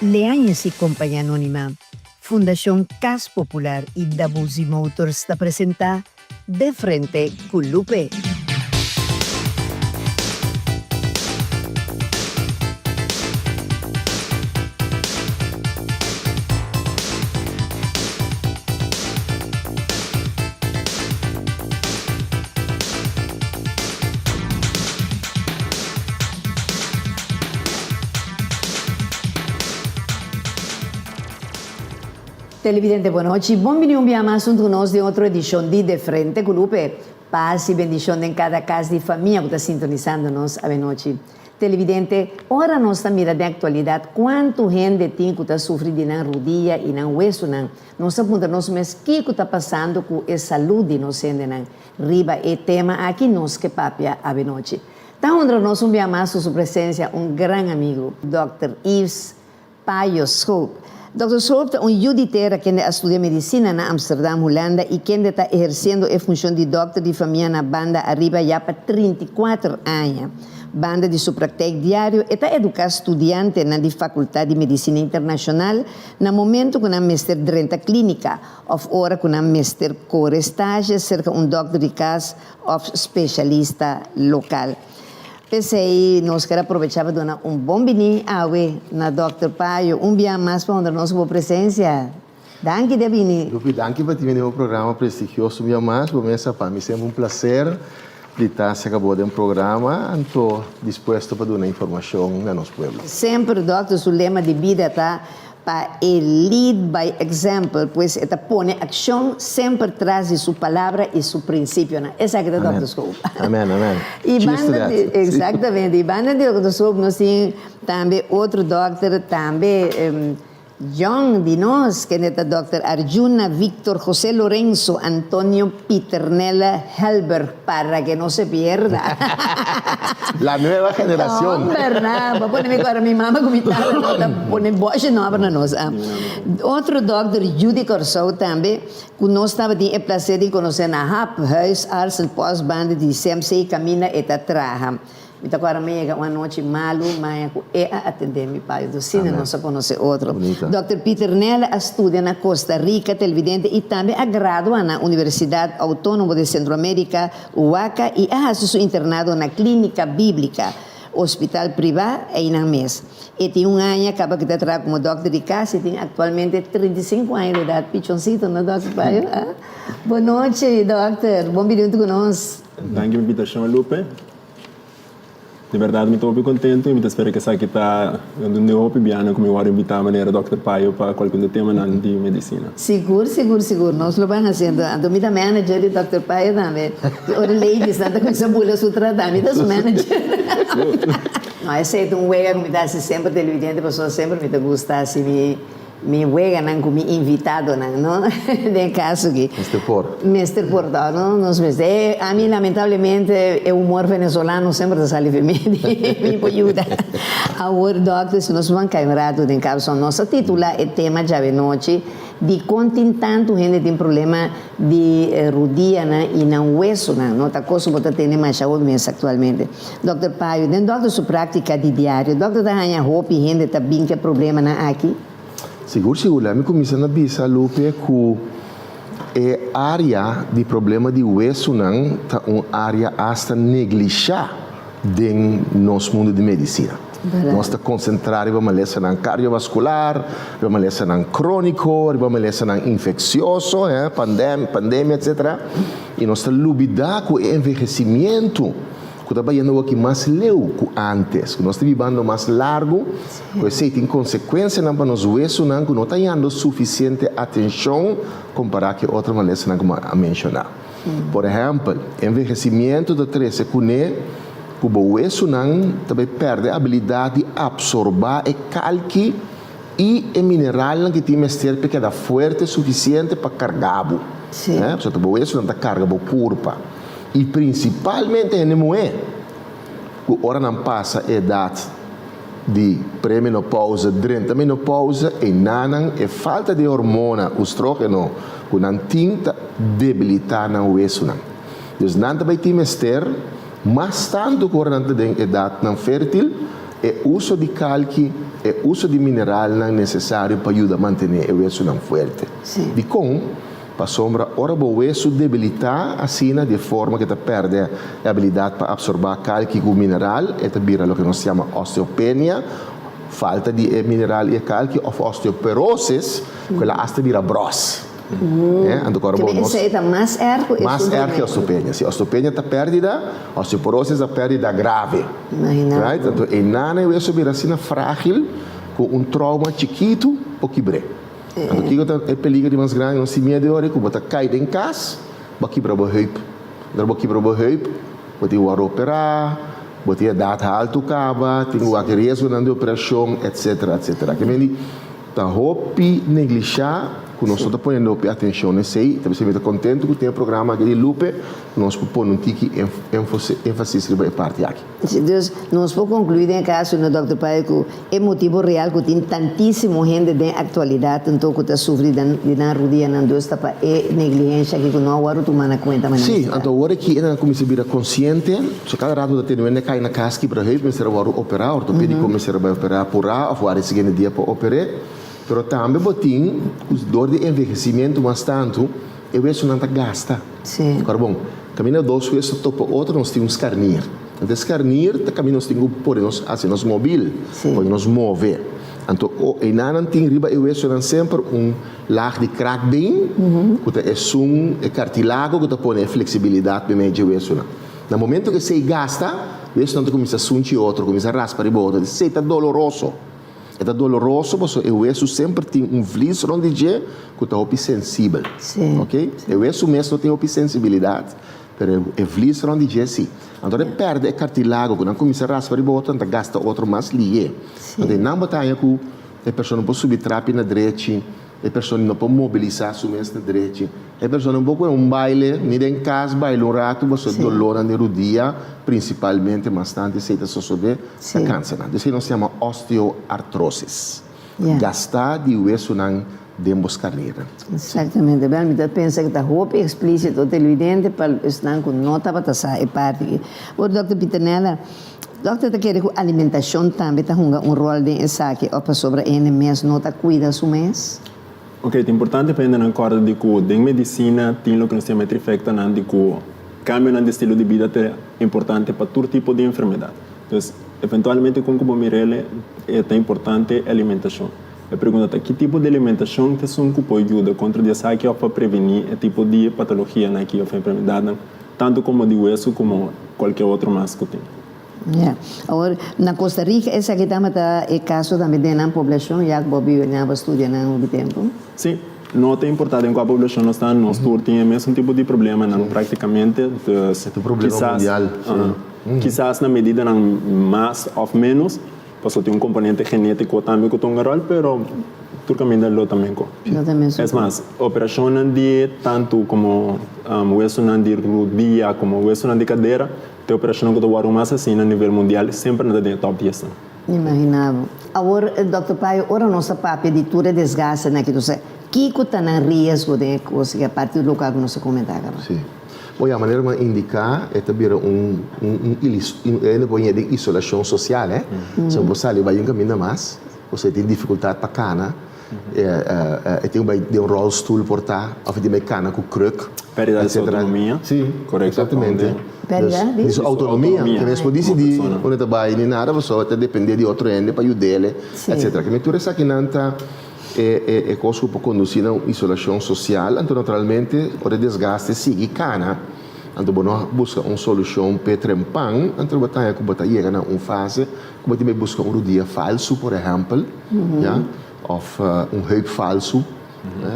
Leañez y Compañía Anónima, Fundacion Cas Popular y Dabuzi Motors ta presenta De Frente cu Lupe. Televidente bon nochi, bon bini un bia mas hunto cu nos den otro edicion di De Frente cu Lupe. Paz y bendicion den cada cas di famia cu ta sintonisando nos avenochi. Televidente, ora nos ta mira den actualidad cuanto hende tin cu ta sufri di nan rudia y nan huesonan, nos ta puntra nos mes kico ta pasando cu e salud di nos hendenan. Riba e tema aki nos ke papia avenochi. Ta honra nos un bia mas cu su presencia un gran amigo, Dòkter Yves Payo Schoop. Dòkter Schoop ta un yu di tera kende a studia medicina na Amsterdam, Hulanda y kende ta eherciendo e funcion di dòkter di famia na Banda Ariba ya pa 34 aña. Banda di su praktijk diario e ta educa studiantenan di Facultad di Medicina Internacional na momento cu nan mester drenta clinica of ora cu nan mester core stage cerca un dòkter di cas of specialista local. P'esey nos ker aprobecha pa duna un bon bini awe na Dòkter Payo un bia mas pa honra nos ku bo presencia. Danki di a bini. Lupi, danki pa tin bini den bo programa prestigioso un bia mas. Bo mesa pa mi semper un placer di ta cerca bo den programa, anto dispuesto pa duna informacion na nos pueblo. Semper Dòkter su lema di bida ta Pa e lead by example, pues e ta pone accion semper tras di su palabra y su principionan. Esaki ta Dòkter Schoop. Amen, amen. Y Cheers to banda that. di, exactamente, y banda di Dòkter Schoop nos tin tambe otro dòkter tambe jong di nos, kende ta Dòkter Arjuna Victor José Lorenzo Antonio Pieternella Helberg. Para que no se pierda. La nueva generacion. Homber na, bo a pone mi kora mi mama ku mi tata no ta pone boshe nober na nos. Otro dokter yu di Kòrsou tambe ku nos tabatin e plaser di konosé na hap, huisartsenpost banda di CMC kaminda e ta traha. Mi ta kòrda mi yega un anochi malu maña ku e a atendé mi pai. Asina nos a konosé otro. Dòkter Peter Nelle a studia na Costa Rica, televidente, i tambe a gradua na Universidat Autónomo de Centroamérica, UACA, i a hasi su internado na Clínica Bíblica, hospital privá einan mes. E tin un aña kaba ku ta traha komo dòkter di kas i tin aktualmente 35 aña di edat. Pichoncito, no dòkter Payo? Bon nochi, dòkter. Bon bini huntu ku nos. Danki pa invitashon, Lupe. Di berdad mi ta hopi contento y mi ta spera cu esaki ta un di hopi bianan cu mi worde invita manera Dòkter Payo pa cualkier di temanan di medicina. Sigur, sigur, sigur. Nos lo ban haciendo. Anto mi ta manager di Dòkter Payo tambe. Ora ladies nan ta cuminsa bula su trata, mi ta su manager. No, esey ta un wega cu mi ta haci semper televidente pasobra semper mi ta gusta haci mi. Mi weganan ku mi invitadonan, no? Den e kaso aki. Mester por. Mester por ta, no? Nos mester. E, ami lamentablemente e humor venezolano semper ta sali for mi, mi por yuda. Awor, dòkter, si nos ban kai un ratu den kapson, nos a titulá e tema djawe-nochi, Dikon tin tantu hende tin problema di rudianan i nan wesonan, no? Ta kos ku bo ta tende masha hopi mes aktualmente. Dòkter Payo, den dòkter su práktika di diario, dòkter ta haña hopi hende ta bin ku e problemanan aki? Sigur, sigur. Lei mi kuminsá na bisa, Lupe, ku e área di problema di wesunan ta un área asta neglishá den nos mundu di medisina. Nos ta konsentrá riba malesanan kardiovaskular, riba malesanan króniko, riba malesanan infeksioso, pandemia, etsetera. I nos ta lubidá ku e envehesimientu ku ta bayendo awor mas leu ku ántes, ku nos ta bibando mas largu, ku esei tin konsekuensianan pa nos wesunan ku no ta yando sufisiente atenshon kompará ku e otro malesanan ku mi a menshoná. Por ehèmpel, envehesimientu ta trese kuné ku bo wesunan ta bai pèrdè abilidat di apsorbá e kalki I e mineralnan ki tin mester p'e keda fuerte sufisiente pa karga bo. Pasobra ta bo wesunan ta karga bo kurpa. I prinsipalmente hende muhé, ku ora nan pasa e edat di premenopousa drenta menopousa, einanan e falta di hormona oestrogeno ku nan tin ta debilitá nan wesunan. Dus nan ta bai tin mester mas tantu ku ora nan ta den edatnan fértil, e uso di kalki. e uso di mineralnan nesesario pa yuda mantené e wesunan fuerte. Dikon? Pasobra ora bo wesu debilitá asina di e forma ku e ta pèrdè e abilidat pa apsorbá kalki ku mineral, e ta bira loke nos yama osteopenia, falta di e mineral i e kalki, òf osteoporosis, ku el a asta bira bròs. Anto ku ora bo nos. Esei ta mas erg ku Mas erg ku osteopenia. Si osteopenia ta pèrdida, osteoporosis ta pèrdida grave. Imaginá bo. Anto einan e wesu bira asina frágil ku un trouma chikitu por kibr'é. Anto kiko ta e peliger di mas grandi? Nos tin miedu ora ku bo ta kai den kas, bo a kibra bo heup. Ora bo kibra bo heup, bo tin wòrdu operá, bo tin edat haltu kaba, tin ku wak e riesgonan di operashon, etsetera, etsetera. Ke mende ta hopi neglishá ku nos no ta poniendo hopi atenshon na esei. Ta bisa mi ta kontentu ku tin e programa aki di Lupe, nos por pone un tiki énfasis riba e parti aki. Dus, nos por conclui den e caso no Dòkter Payo cu e motibo real cu tin tantisimo hende den actualidad anto cu ta sufri di nan rudianan dus ta pa e negligencia aki cu no a wòrdu tuma na cuenta manera Sí, mester. anto awor aki nan a cuminsa bira consciente, so cada rato ta tene wende cay na cas kibra heup mester a wòrdu opera, ortopedico mester a bay opera pura of wara e siguiente dia pa oper'e, pero tambe bo tin cu dor di envejecimiento mas tanto e wesonan ta gasta. Sí. Awor bon, Caminda dos hueso topa otro nos tin un scarnier. Anto e scarnier ta caminda nos tin cu pone nos haci nos mobil, pone nos move. Anto o einanan tin riba e huesonan semper un laag di kraakbeen cu ta esun e cartilago cu ta pone e flexibilidad meimei dje huesonan. Na momento cu esey gasta, huesonan ta cuminsa sunchi otro, cuminsa raspa riba otro. Esey ta doloroso. E ta doloroso pasobra e wesu semper tin un vlies rond di dje ku ta hopi sensibel. Ok? E wesu mes no tin hopi sensibilidat, pero e vlies rond di dje si. Anto ora e pèrdè e kartilago ku nan kuminsá raspa riba otro, nan ta gasta otro mas lié. Anto e nan bo ta haña ku e persona no por subi trapi na drechi, E persona no por mobilisá su mes na drechi. E persona un poco un baile, ni den cas baila un rato, pasobra dolornan di rudia, principalmente mas tanto esey ta sosode, ta cansa nan. Esey nos yama osteoartrosis. Gastá di wesonan den bo scarnirnan. Exactamente. Bel, mi ta pensa cu ta hopi explícito televidente pa esnan cu no tabata sa e parti aki. Awor, Dòkter Pieternella, Dòkter ta kere ku alimentashon tambe ta hunga un ròl den esaki òf pasobra hende mes no ta kuida su mes? Ok, ta importante pa hendenan kòrda di ku den medisina tin loke nos ta yama e trifektanan di ku kambionan di estilo di bida ta importante pa tur tipo di enfermedat. Entonces, eventualmente kon ku bo mir'el e ta importante e alimentashon. E pregunta ta ki tipo di alimentashon ta esun ku por yuda kontra di esaki òf pa prevení e tipo di patologianan aki òf enfermedatnan? Tantu komo di wesu komo kualke otro mas ku tin. Ya. Awor, na Costa Rica esaki tabata e kaso tambe den nan poblashon, ya ku bo biba nan, bo studia nan hopi tempu? Sí. No ta importá den kua poblashon nos ta, nos tur tin e mesun tipo di problemanan praktikamente. Dus, E ta un problema mundial, sí. Kisas na medidanan mas òf ménos. Pasobra tin un komponente genétiko tambe ku ta hunga ròl, pero tur kaminda lo ta meko. Es mas, operashonnan di tantu komo wesonan di rudia komo wesonan di kadera ta e operashonnan ku ta wòrdu mas hasi na nivel mundial, semper nan ta den e tòp diesnan. Imaginá bo. Awor, Dòkter Payo, ora nos ta papia di tur e desgastenan aki, nos sa kiko ta nan riesgo den e kos aki, aparte di lokual ku nos a komentá kaba? Sí. Bo ya manera bo a indiká e ta bira un un un hende por yega den isolashon sosial eh. So bo sali bai un kaminda mas, osea tin difikultat pa kana, e tin ku bai den un ròlstul por ta òf e tin bai kana ku kruk, Pèrdida di su etcetera. outonomia. Sí, Korekto. eksaktamente. Pèrdida di? Di su outonomia. E mes por disidí unda e ta bai ni nada pasobra e ta dependé di otro hende pa yud'é, etcetera. Keme tur esakinan ta. E e kos ku por kondusí na un isolashon sosial, anto naturalmente ora e desgaste sigui kana, anto bo no buska un solushon p'e trempan, anto bo ta haña ku bo ta yega na un fase ku bo tin bai buska un rudia falsu por ehèmpel, ya, òf un heup falsu,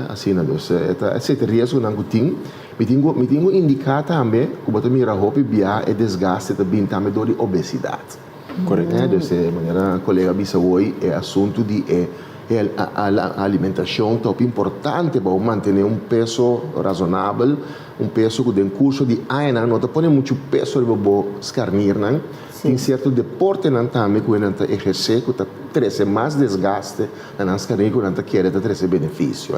asina. Dus e ta esei ta e riesgonan ku tin. Mi tin ku mi tin ku indiká tambe ku bo ta mira hopi bia e desgaste ta bin tambe dor di obesidat. Korekto. Dus e manera kolega a bisa hoy e asuntu di e alimentashon ta hopi importante pa bo mantené un peso razonabel, un peso ku den kurso di añanan no ta pone muchu peso riba bo skarnirnan. Tin sierto deportenan tambe ku nan ta ehersé ku ta trese mas desgaste na nan skarnir ku nan ta kere ta trese benefisio.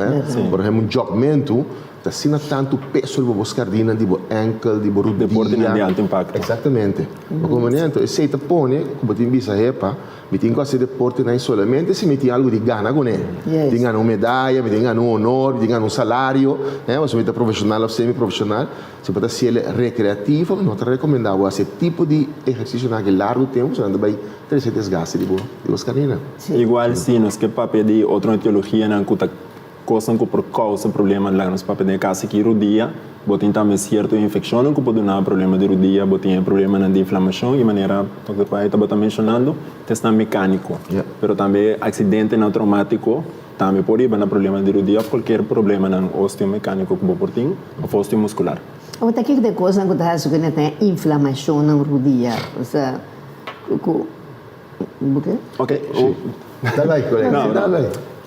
Por ehempel un jògmentu. Ta asina tantu peso riba bo skardina di bo enkel, di bo rudia. Deportenan di alto impacto. Exactamente. Bo comprende? Anto esey ta pone cu bo tin bisa, Hepa, mi tin cu haci deportenan solamente si mi tin algo di gana cune. Mi tin gana un medaya, mi tin gana un honor, mi tin gana un salario, eh, pasobra mi ta profesional of semi-profesional. Si bo ta haci el recreativo, mi no ta recomenda bo haci e tipo di ehercicionan aki largo tempo, pasobra nan ta bay trece desgaste di bo, di bo skardina. Igual si nos ke papia di otro etiologianan cu ta Kosnan ku por kousa problema laga nos papia den e kas aki rudia, bo tin tambe sierto infekshonnan ku por duna problema di rudia, bo tin e problemanan di inflamashon i manera Dòkter Pae tabata menshonando testnan mekániko. Pero tambe aksidentenan traumatiko tambe por hiba na problema di rudia òf kualkier problemanan osteomekániko ku bo por tin òf osteomuskular. Awor ta kiko ta e kosnan ku ta hasi ku e ta inflamashonnan rudia? Osea ku. Ok.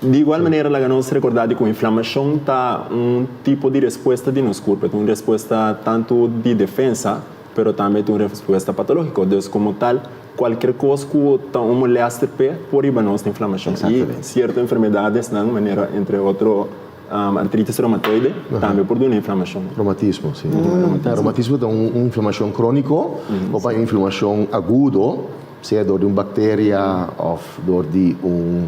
Di igual manera laga nos recorda di cu inflamacion ta un tipo di respuesta di nos curpa, ta un respuesta tanto di defensa pero tambe ta un respuesta patologico, dus como tal cualkier cos cu ta un molester p'e por riba nos inflamacion y cierto enfermedadesnan manera entre otro artritis reumatoide tambe por duna inflamacion. Reumatismo, si. Reumatismo ta un inflamacion cronico o pa un inflamacion agudo. Sea dor di un bacteria of dor di un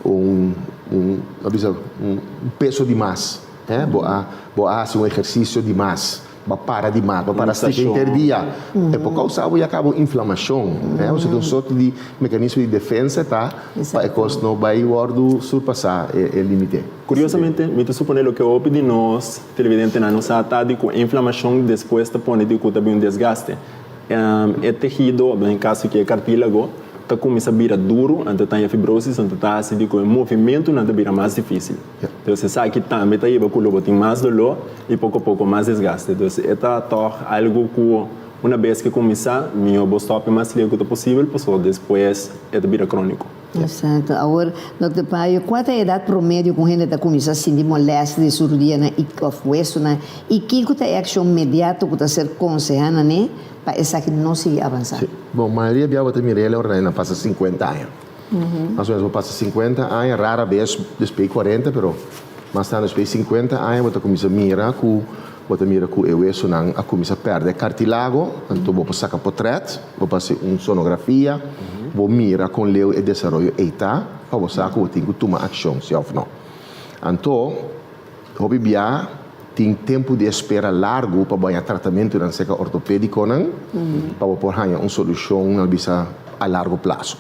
un un a bisa un peso di mas eh bo a bo a haci un ehercicio di mas bo a para di mas bo a para stica henter dia e por causa bo ya caba un inflamacion eh osea un sorto di mecanismo di defensa ta pa e cos no bay wordo surpasa e limite. Curiosamente mi ta supone loke hopi di nos televidentenan no sa ta di cu inflamacion despues ta pone di cu ta bin un desgaste. E tehido, den kaso ki e kartílago, ta kuminsá bira duru, anto ta haña fibrosis, anto ta hasi di ku e movimentunan ta bira mas difísil. Entonces esaki tambe ta hiba ku lo bo tin mas doló i poko poko mas desgaste. Entonces e ta tòg algu ku una bes ke kuminsá, mihó bo stòp e mas leu ku ta posibel pasobra despues e ta bira króniko. Exacto. Awor, Dòkter Payo, kua ta e edat promedio ku un hende ta kuminsá sinti molèstia di su rudianan i òf wesonan i kiko ta e akshon mediato ku ta ser konsehá na ne pa esaki no sigui avansá? Sí. Bon, mayoria bia bo ta mira el ora nan pasa sinkuenta aña. Mas o menos bo pasa sinkuenta aña, rara bes despues di kuarenta, pero mas tantu despues di sinkuenta aña bo ta kuminsá mira ku bo ta mira ku e wesonan a kuminsá pèrdè kartilago, anto bo por saka potrèt. Bo por hasi un sonografia, bo mira kon leu e desaroyo ei ta, pa bo sa ku bo tin ku tuma akshon, si òf no. Anto, hopi bia tin tempu di espera largu pa bo haña tratamentunan serka ortopédikonan pa bo por haña un solushon, nan bisa, a largo plaso.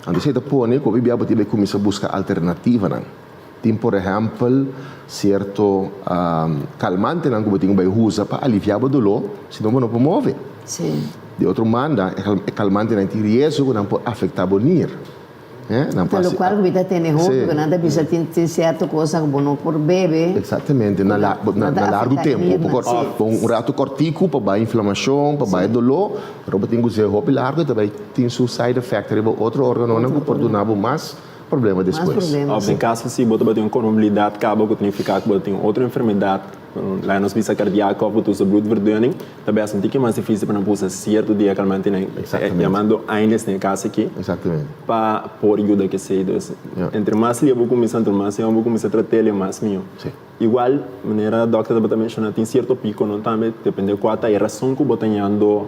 Anto esei ta pone ku hopi bia bo tin bai kuminsá buska alternativanan. Tin por ehèmpel sierto kalmantenan ku bo tin ku bai usa pa aliviá bo doló, si no bo no por move. Di otro banda, e kalmantenan tin riesgo ku nan por afektá bo nir. Nan por Ta lokual ku mi ta tene hopi, ku nan ta bisa tin sierto kosnan ku bo no por bebe. Eksaktamente, na largu tempu. Bo por un ratu kòrtiku pa bai inflamashon, pa bai doló, pero bo tin ku us'é hopi largu, e ta bai tin su side effect riba otro órganonan ku por duna bo mas problema despues. Of den kaso si bo tabatin un comorbilidad caba cu ta nifica cu bo ta tin otro enfermedad, laga nos bisa cardiaco of bo ta usa bloedverdunning, ta bes un tiki mas dificil pa nan por usa cierto dia calmantenan, yamando AINES den e caso aki, pa por yuda kesey. Dus, entre mas lia bo cuminsa, entre mas yong bo cuminsa tratel e mas miho. Igual, manera dokter tabata menciona, tin cierto piconan tambe, depende cua ta e razon cu bo ta yando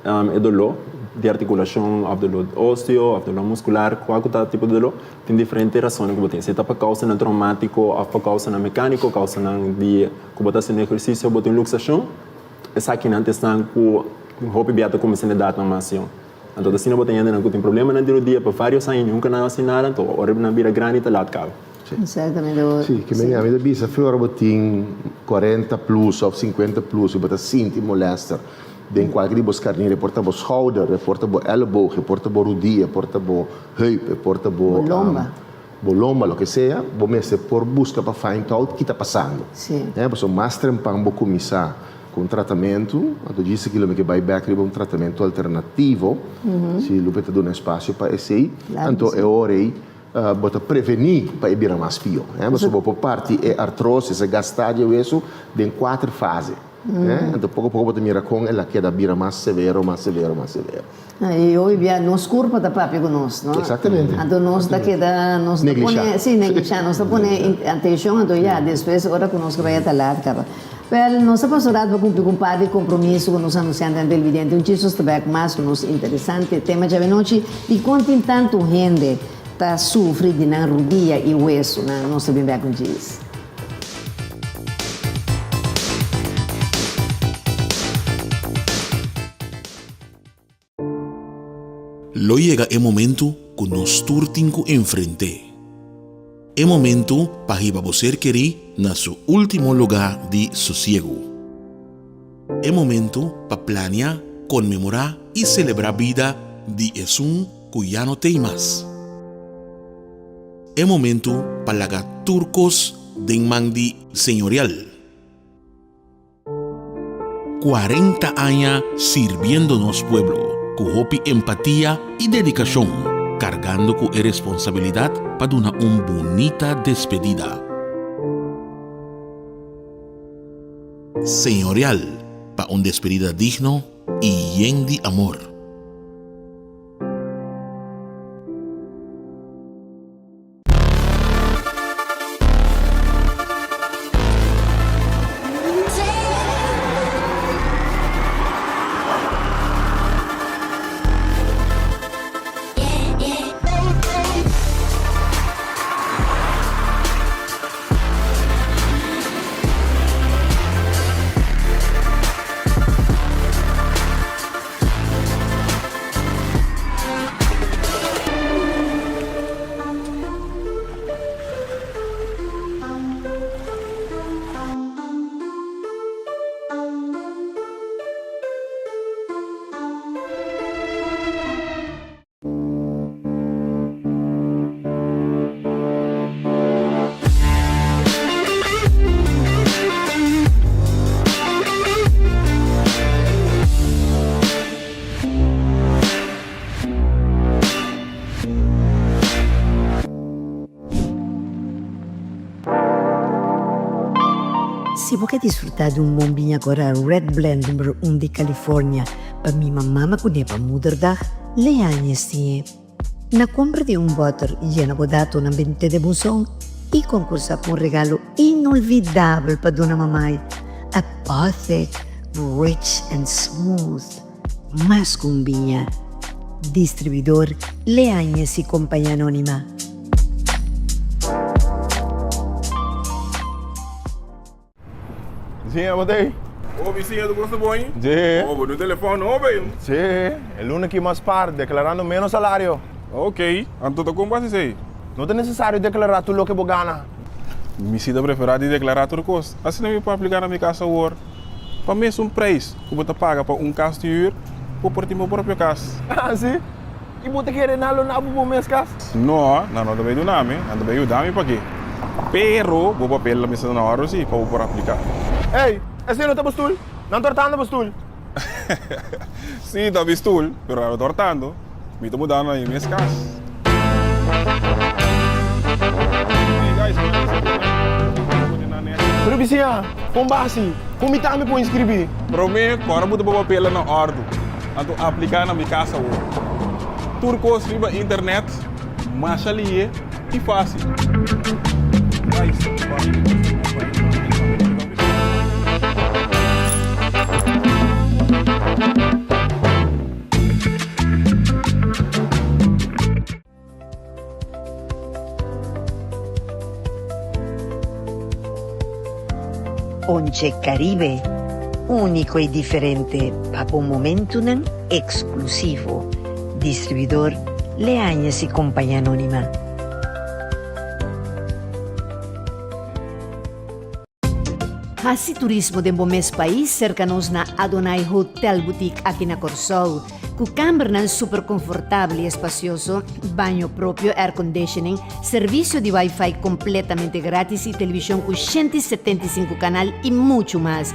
E doló di artikulashon òf doló óseo òf doló muskular, kua ku ta tipo di doló, tin diferente rasonnan ku bo tin. Si ta pa kousanan troumátiko òf pa kousanan mekániko, kousanan di ku bo ta hasiendo ehersisio, bo tin luksashon, esakinan ta esnan ku hopi bia ta kuminsá na edatnan mas yòn. Anto ta asina bo ta hendenan ku tin problemanan di rodia pa vários aña i nunka nan a hasi nada, anto ora nan bira grandi ta lat kaba. Exactamente. Sí, ke meni ami ta bisa, fe ora bo tin kuarenta plus òf sinkuenta plus i bo ta sinti molèster, Den kualke di bo skarnir, e por ta bo schouder, e por ta bo elleboog, e por ta bo rudia, e por ta bo heup, e por ta bo Bo lomba. Bo lomba, loke sea, bo mester por buska pa find out ki ta pasando. Pasobra mas trempan bo kuminsá ku un tratamentu, anto djis aki lo mi ke bai bèk riba un tratamentu alternativo, si Lupe ta duna espasio pa esei, anto e ora ei bo ta prevení pa e bira mas pió. Pasobra bo por parti e artrosis, e gastá di e wesu, den kuater fase. Eh, anto poko poko bo ta mira kon el a keda bira mas severo, mas severo, mas severo. I hopi bia nos kurpa ta papia ku nos, no? Exactamente. Anto nos ta keda, nos ta pone, si, neglisha, nos ta pone atencion, anto ya, despues ora ku nos bai a ta lat kaba. Wel, nos ta pasa rat pa kumpli ku un par di kompromiso ku nos anunsiante nan televidente. Un chis nos ta bek mas ku nos interesante tema djawe nochi, dikon tin tantu hende ta sufri di nan rudia i wesunan? Nos ta bin bek un chis. Lo yega e momentu ku nos tur tin ku enfrent'é. E momentu pa hiba bo ser kerí na su último lugá di sosiegu. E momentu pa plania, konmemorá i selebrá bida di esun ku ya no t'ei mas. E momentu pa laga tur kos den man di Señorial. 40 aña sirbiendo nos pueblo ku hopi empatia i dedikashon, kargando ku e responsabilidat pa duna un bunita despedida. Señorial pa un despedida digno i yen di amor. Si bo ke disfrutá di un bon biña kora Red Blend numero un di California pa mima mama kuné pa Moederdag, lea aña siñ'é. Na kompra di un bòter yena bo datonan bent'é den buzon i konkursá pa un regalo inolvidabel pa duna mamai, Apothic Rich and Smooth. Mas ku un biña. Distribuidor Leañez y Compañía Anónima. Bisiña, bo ta ei? Oh, bisiña, tu gosta boi? Sí. Oh, bo dun telefòn nobo, ei. Sí, e luna aki mas par, deklarando ménos salario. Ok, anto ta kon bo hasi esei? No ta nesesario deklará tur loke bo gana. Mi si ta preferá di deklará tur kos. Asina mi por apliká na mi kas awor. Pa mesun preis ku bo ta paga pa un kas di hür, bo por tin bo propio kas. Ah, si? I bo ta kere nan lo na bo bo mes kas? No, nan no ta bai duna mi, nan ta bai yuda mi p'aki. Pero bo papel lo mester ta na òrdu si, pa bo por apliká. Ey, esei no ta bo stul? Nan tortando bo stul. Sí, ta mi stul, pero nan no tortando. Mi ta mudando na mi mes kas. Pero bisiña, kon basi? Kon mi tambe por inskribí? Promé, ku ora bo ta bo papelnan na òrdu, anto apliká na mi kas awor. Tur kos riba internet, masha lihe i fásil. Ponche Caribe, úniko i diferente pa bo momentunan eksklusivo. Distribuidor Leañez y Compañía Anónima. Hasi turismo den bo mes pais serka nos na Adonai Hotel Boutique aki na Kòrsou. Ku kambernan super konfortabel i espasioso, baño propio, airconditioning, servisio di wifi kompletamente gratis i televishon ku 175 kanal i muchu mas.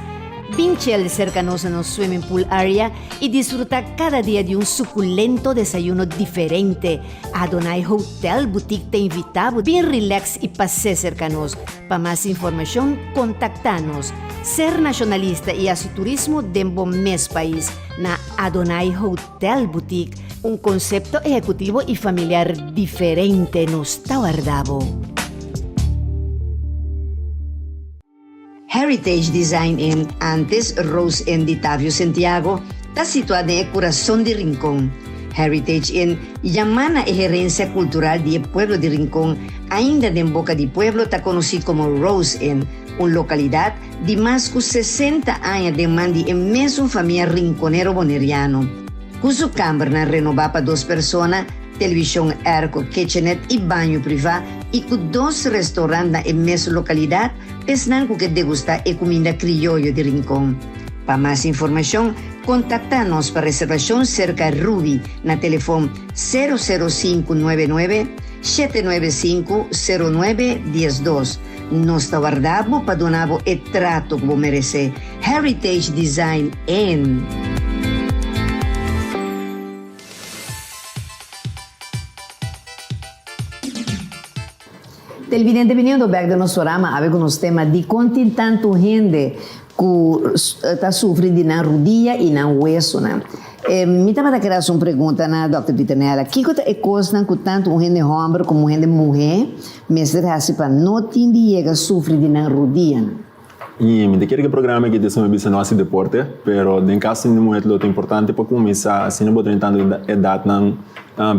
Bin chel serka nos na nos swimming pool area i disfrutá kada dia di un sukulento desayuno diferente. Adonai Hotel Boutique ta invitá bo bin relax i pas'é serka nos. Pa mas informashon kontaktá nos. Ser nashonalista i hasi turismo den bo mes pais na Adonai Hotel Boutique, un konsepto ehekutivo i familiar diferente nos ta warda bo. Heritage Design Inn, antes Rose Inn di Tavio Sentiago, ta situá den e kurason di Rincon. Heritage Inn, yamá na e herensia kultural di e pueblo di Rincon, ainda den boka di pueblo ta konosí komo Rose Inn, un lokalidat di mas ku sesenta aña den man di e mesun famia rinkonero boneriano. Ku su kambernan renobá pa dos persona, televishon airco, kitchenet i baño privá i ku dos restorant na e mesun lokalidat, p'esnan ku ke degustá e kuminda krioyo di Rincon. Pa mas informashon, kontaktá nos pa reservashon serka Ruby na telefon sero sero sinku nuebe nuebe, shete nuebe sinku, sero nuebe diesdos. Nos ta warda bo pa duna bo e trato ku bo meresé. Heritage Design Inn. Televidente biniendo bek den nos programa awe ku nos tema Dikon tin tantu hende ku ta sufri di nan rudia i nan wesonan? Mi tabata kere hasi un pregunta na Dòkter Pieternella, kiko ta e kosnan ku tantu un hende hòmber komo un hende muhé mester hasi pa no tin di yega sufri di nan rudianan? I mi ta kere ku e programa aki ta esnan bisa no hasi deporte, pero den kaso di muher lo ta importante pa kuminsá asina bo ta entrando edatnan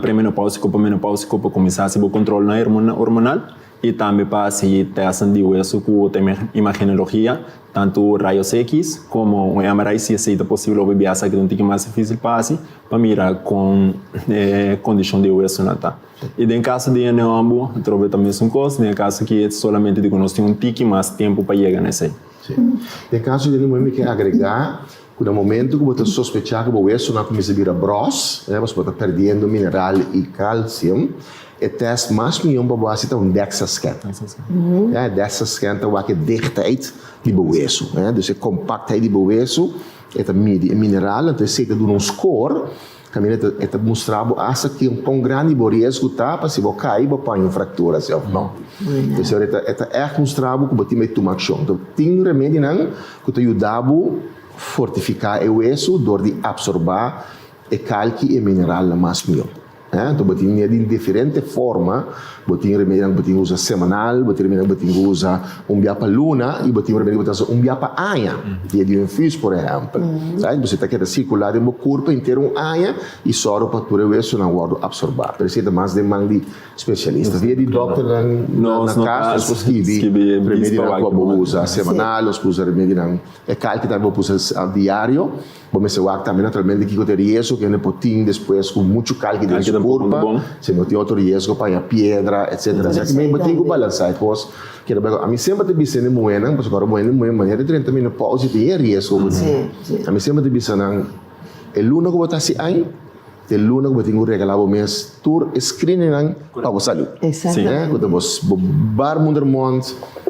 premenopáusiko pa menopáusiko pa kuminsá hasi bo kontrolnan hormonal i tambe pa hasi tèstnan di wesu ku ta imagenologia, tantu rayos X komo un MRI si esei ta posibel hopi biaha esaki ta un tiki mas difísil pa hasi pa mira kon e kondishon di e wesunan ta. I den kaso di hende hòmber atrobe ta mesun kos, den e kaso aki e solamente di ku nos tin un tiki mas tempu pa yega na esei. Sí. Den kaso di hende muhé mi ke agregá ku na momentu ku bo ta sospechá ku bo wesonan a kuminsá bira bròs, pasobra bo ta pèrdiendo mineral i kalsium, e tèst mas mihó pa bo hasi ta un DEXA scan. E DEXA scan ta wak e dichtheid di bo wesu, dus e kompaktheid di bo wesu, e ta midi e mineral, anto esei ta duna un skor. Kaminda e ta e ta mustra bo asta ki kon grandi bo riesgo ta pa si bo kai bo paña un fraktura si òf no. Pues e ta e ta ègt mustra bo ku bo tin bai tuma akshon. Enton tin remedinan ku ta yuda bo fortifiká e wesu dor di apsorbá e kalki i e mineralnan mas mihó. Enton bo tin di diferente forma. Bo tin remedinan ku bo tin usa semanal, bo tin remedinan ku bo tin usa un bia pa luna i bo tin remedi ku bo ta usa un bia pa aña, via di un infuus por ehèmpel. Right? Bo ta keda sirkulá den bo kurpa henter un aña i sòru pa tur e wesunan wòrdu apsorbá. Pero esei ta mas den man di spesialista. Via di dòkternan na kas nos por skibi remedinan ku bo usa semanal, nos por usa remedinan e kalki tambe bo por usa diario. Bo mester wak tambe naturalmente kiko ta e riesgo ku hende por tin despues ku muchu kalki den su kurpa, si no tin otro riesgo pa haña piedra etcetera. Asina ki bo tin ku balansá e kos. Keda bai ku ami semper ta bisa hende muhénan, pasobra ora bo hende muhé manera di drenta menopausia tin e riesgo ku tin. Ami semper ta bisa nan, e luna ku bo ta hasi aña, ta e luna ku bo tin ku regalá bo mes tur e screeningnan pa bo salú. Ku ta bo baarmoedermond,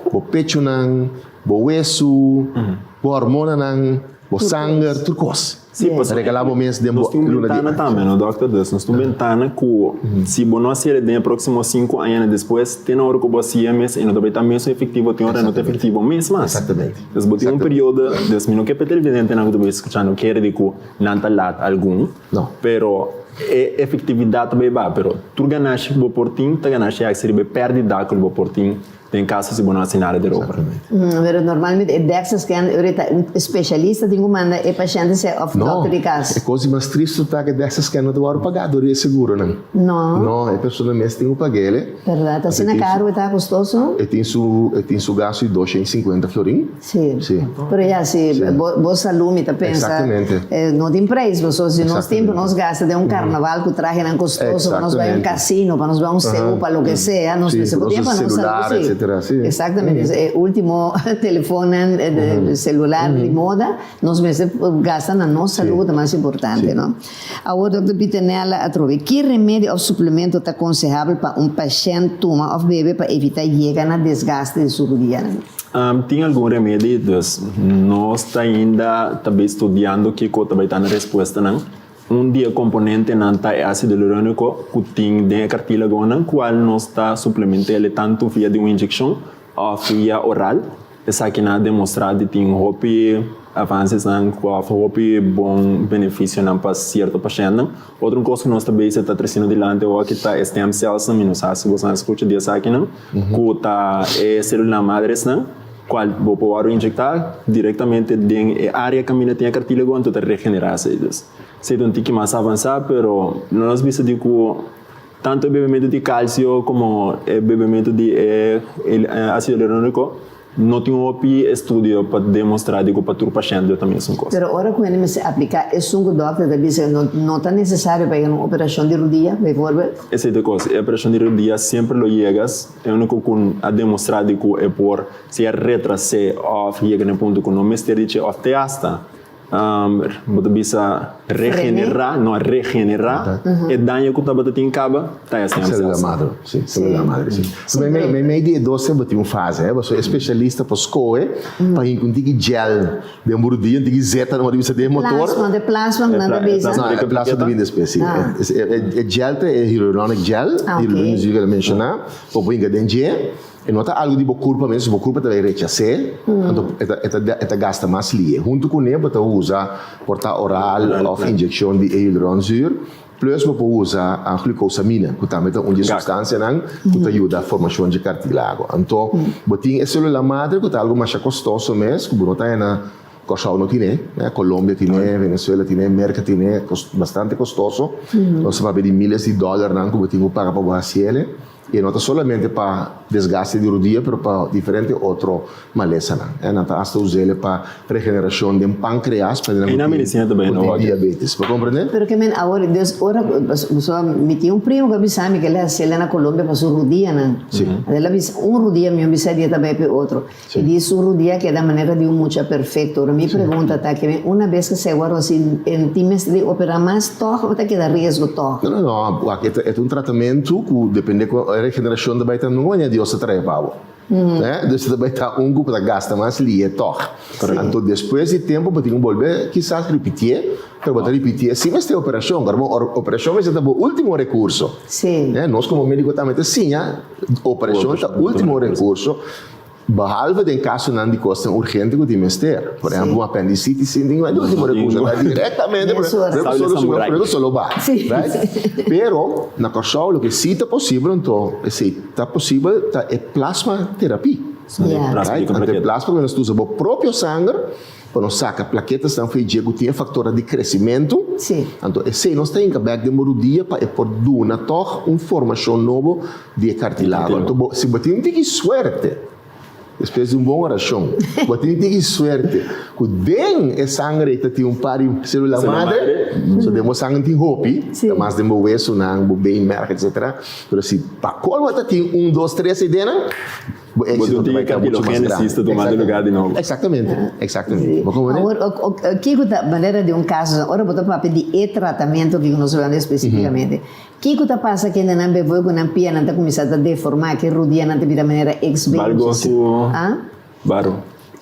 bo pechunan, bo wesu, bo hormonanan. Bo sanger, tur kos. Sí, pasobra Regalá bo mes den bo nos tin un luna di bentana tambe, no, dòkter? Dus nos tin un bentana ku si bo no hasié den e próksimo sinku añanan despues, te na ora ku bo hasié mes e no ta bai ta mesun efektivo, tin ora e no ta efektivo mes mas. Exactamente. Dus bo tin un periodo, dus mi no ke pa e televidentenan ku ta bai skuchando kere di ku nan ta lat algun, No. pero e efektividat ta bai baha, pero tur ganashi ku bo por tin ta ganashi extra riba e pèrdida ku lo bo por tin Den caso si bo no haci nada di ropa. Pero normalmente e DEXA scan ora ta un specialista tin cu manda e pashente sea of dokter di cas. No, e cos di mas tristo ta cu e DEXA scan no ta worde paga door di e seguronan. No. No, e persona mes tin cu pag'ele. Berdad, ta asina caro e ta costoso? E tin su, e tin su gasto di dosha i cincuenta florin. Sí. Sí. Pero ya, si bo, bo salú mi ta pensa. Exactamente. No tin prijs, pasobra si nos tin pa nos gasta den un carnaval cu trahenan costoso, pa nos bai un casino, pa nos bai un seú, pa loke sea, nos mester por tin pa nos salú, sí. etcétera, si. Exactamente, e ultimo telefonnan celular di moda, nos mester gasta na nos salud ku ta mas importante, no? Awor Dòkter Pieternella atrobe, ki remedio òf suplemento ta konsehabel pa un pashènt tuma òf bebe pa evitá yega na desgaste di su rudianan? Tin algun remedi, dus nos ta ainda ta bay studiando kiko ta bay ta na respuestanan. Un di e komponentenan ta e ásido hialuróniko ku tin den e kartílagonan, kual nos ta suplement'é tantu via di un inyekshon òf via oral. Esakinan a demostrá di tin hopi avansesnan òf hopi bon benefisionan pa sierto pashèntnan. Otro kos ku nos ta bezig ta tresiendo dilanti awor ta e stem cellsnan, mi no sa si boso a skucha di esakinan, ku ta e selulanan madresnan kual bo por wòrdu injektá direktamente den e área kaminda tin e kartílago anto ta regenerá esei. Dus esei ta un tiki mas avansá pero nos bisa di ku Tantu e bebementu di kalsio komo e bebementu di e ásido hialuróniko no tin hopi estudio pa demostrá di ku pa tur pashènt lo ta mesun kos. Pero ora ku hende mester apliká esun ku dòkter ta bisa no no ta nesesario pa yega na un operashon di rudia, bijvoorbeeld? Esei ta e kos. E operashon di rudia semper lo yega. E úniko ku a demostrá di ku e por sea retras'é òf yega na e punto ku no mester di dje òf te asta Bo ta bisa regenerá, no regenerá e daño ku tabata tin kaba, ta e stem cells. Celula madre, si, celula madre, si. Meimei di e dos bo tin un fase, eh, pasobra e spesialista por skohe pa hinka un tiki gel den bo rudia, un tiki zeta nan bo ta bisa den e motor. Plasma, de plasma ku nan ta bisa. No, e plasma ta bini despues, si. E gel ta e hyaluronic gel, hyaluronic zuur ku el a menshoná, bo por hinka den dje. E no ta algu di bo kurpa mes, bo kurpa ta bai rechas'é, anto e ta e ta e ta gasta mas lie. Huntu kuné bo ta usa por ta oral òf inyekshon di hialuronzuur, plus bo por usa glucosamine, ku tambe ta un di e supstansianan ku ta yuda formashon dje kartilago. Anto bo tin e selula madre ku ta algu masha kostoso mes, ku bo no ta haña na Kòrsou no tine, Colombia tine, Venezuela tine, Merka tine, bastante kostoso. Nos ta papia di miles di dòlernan ku bo tin ku paga pa bo hasiel. I e no ta solamente pa desgaste di rudia pero pa diferente otro malesanan. Nan ta hasta us'el pa regenerashon den pankreas pa hende nan ku tin diabetes. Bo komprende? Pero ke men awor, dus ora ku pasobra mi tin un primo ku a bisa mi ku el a hasiel na Colombia pa su rudianan. El a bisa un rudia mi a bisa di e ta bai pa e otro. E di su rudia keda manera di un mucha perfecto. Ora mi pregunta ta ke una bes ke se wòrdu hasi e tin mester di opera mas tòg o ta keda riesgo tòg? No, no, no. Wak, e ta, e ta un tratamentu ku depende ku e regenerashon ta bai ta nunka manera Dios ta trae pa bo. Eh, dus e ta bai ta un ku bo ta gasta mas lihe tòg. Anto despues di tempu bo tin ku bolbe kisas ripitié, pero bo ta ripitié sin mester operashon. Kòrda bo, operashon mester ta bo ultimo rekurso. Eh, nos komo médiko tambe ta siña operashon ta ultimo rekurso. Behalve den kasonan di kosnan urgente ku tin mester. Por ehèmpel, un apendisitis sin tin e último rekurso. Ta direktamente pero solo ba. Right? Pero na Kòrsou loke si ta posibel anto esei ta posibel ta e plasma terapie. Right? Anto e plasma ku nos ta usa bo propio sanger pa nos saka plaketasnan for e dje ku tin e faktornan di kresimentu. Anto esei nos ta hinka bèk den bo rudia pa e por duna tòg un formashon nobo di e kartilago. Anto bo, si bo tin un tiki suerte, despues di un bon orashon, bo tin un tiki suerte ku den e sanger ei ta tin un par di selula madre, so den bo sanger tin hopi, ta mas den bo wesunan, bo beenmerg, etcetera, pero si pa kolmo ta tin un, dos, tres ei dennan, bo éxito ta bai ta mucho mas grandi. Exactamente, exactamente. Bo comprende? Awor, kiko ta manera di un kaso, ora bo ta papia di e tratamentu ku nos ta hablando espesífikamente, Kiko ta pasa kende nan bevoi ku nan pianan ta kuminsá ta deformá, ke rudianan ta bira manera X-beentjes? Bargo ku baro.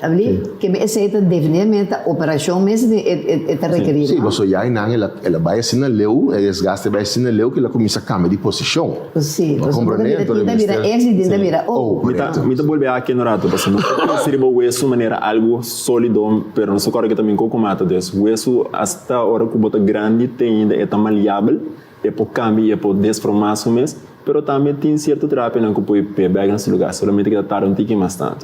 Abli? Ke esei ta definitivamente ta operashon mes e ta rekerí, Sí, no? pasobra ya einan el a el a bai asina leu, e desgaste a bai asina leu ku el a kuminsá kambia di posishon. Sí, Bo pasobra komprendé? tin ta bira X i tin ta bira O. O, Mi ta korekto. mi ta bolbe aki un rato, pasobra nos ta pensa riba wesu manera algu sólido, pero nos ta kòrda ke ta bin koko mata. Dus wesu hasta ora ku bo ta grandi te ainda e ta maleabel. E por cambia y e por desforma su mes, pero tambe tin cierto terapianan cu por p'e bek na su lugar, solamente cu ta tarda un tiki mas tanto.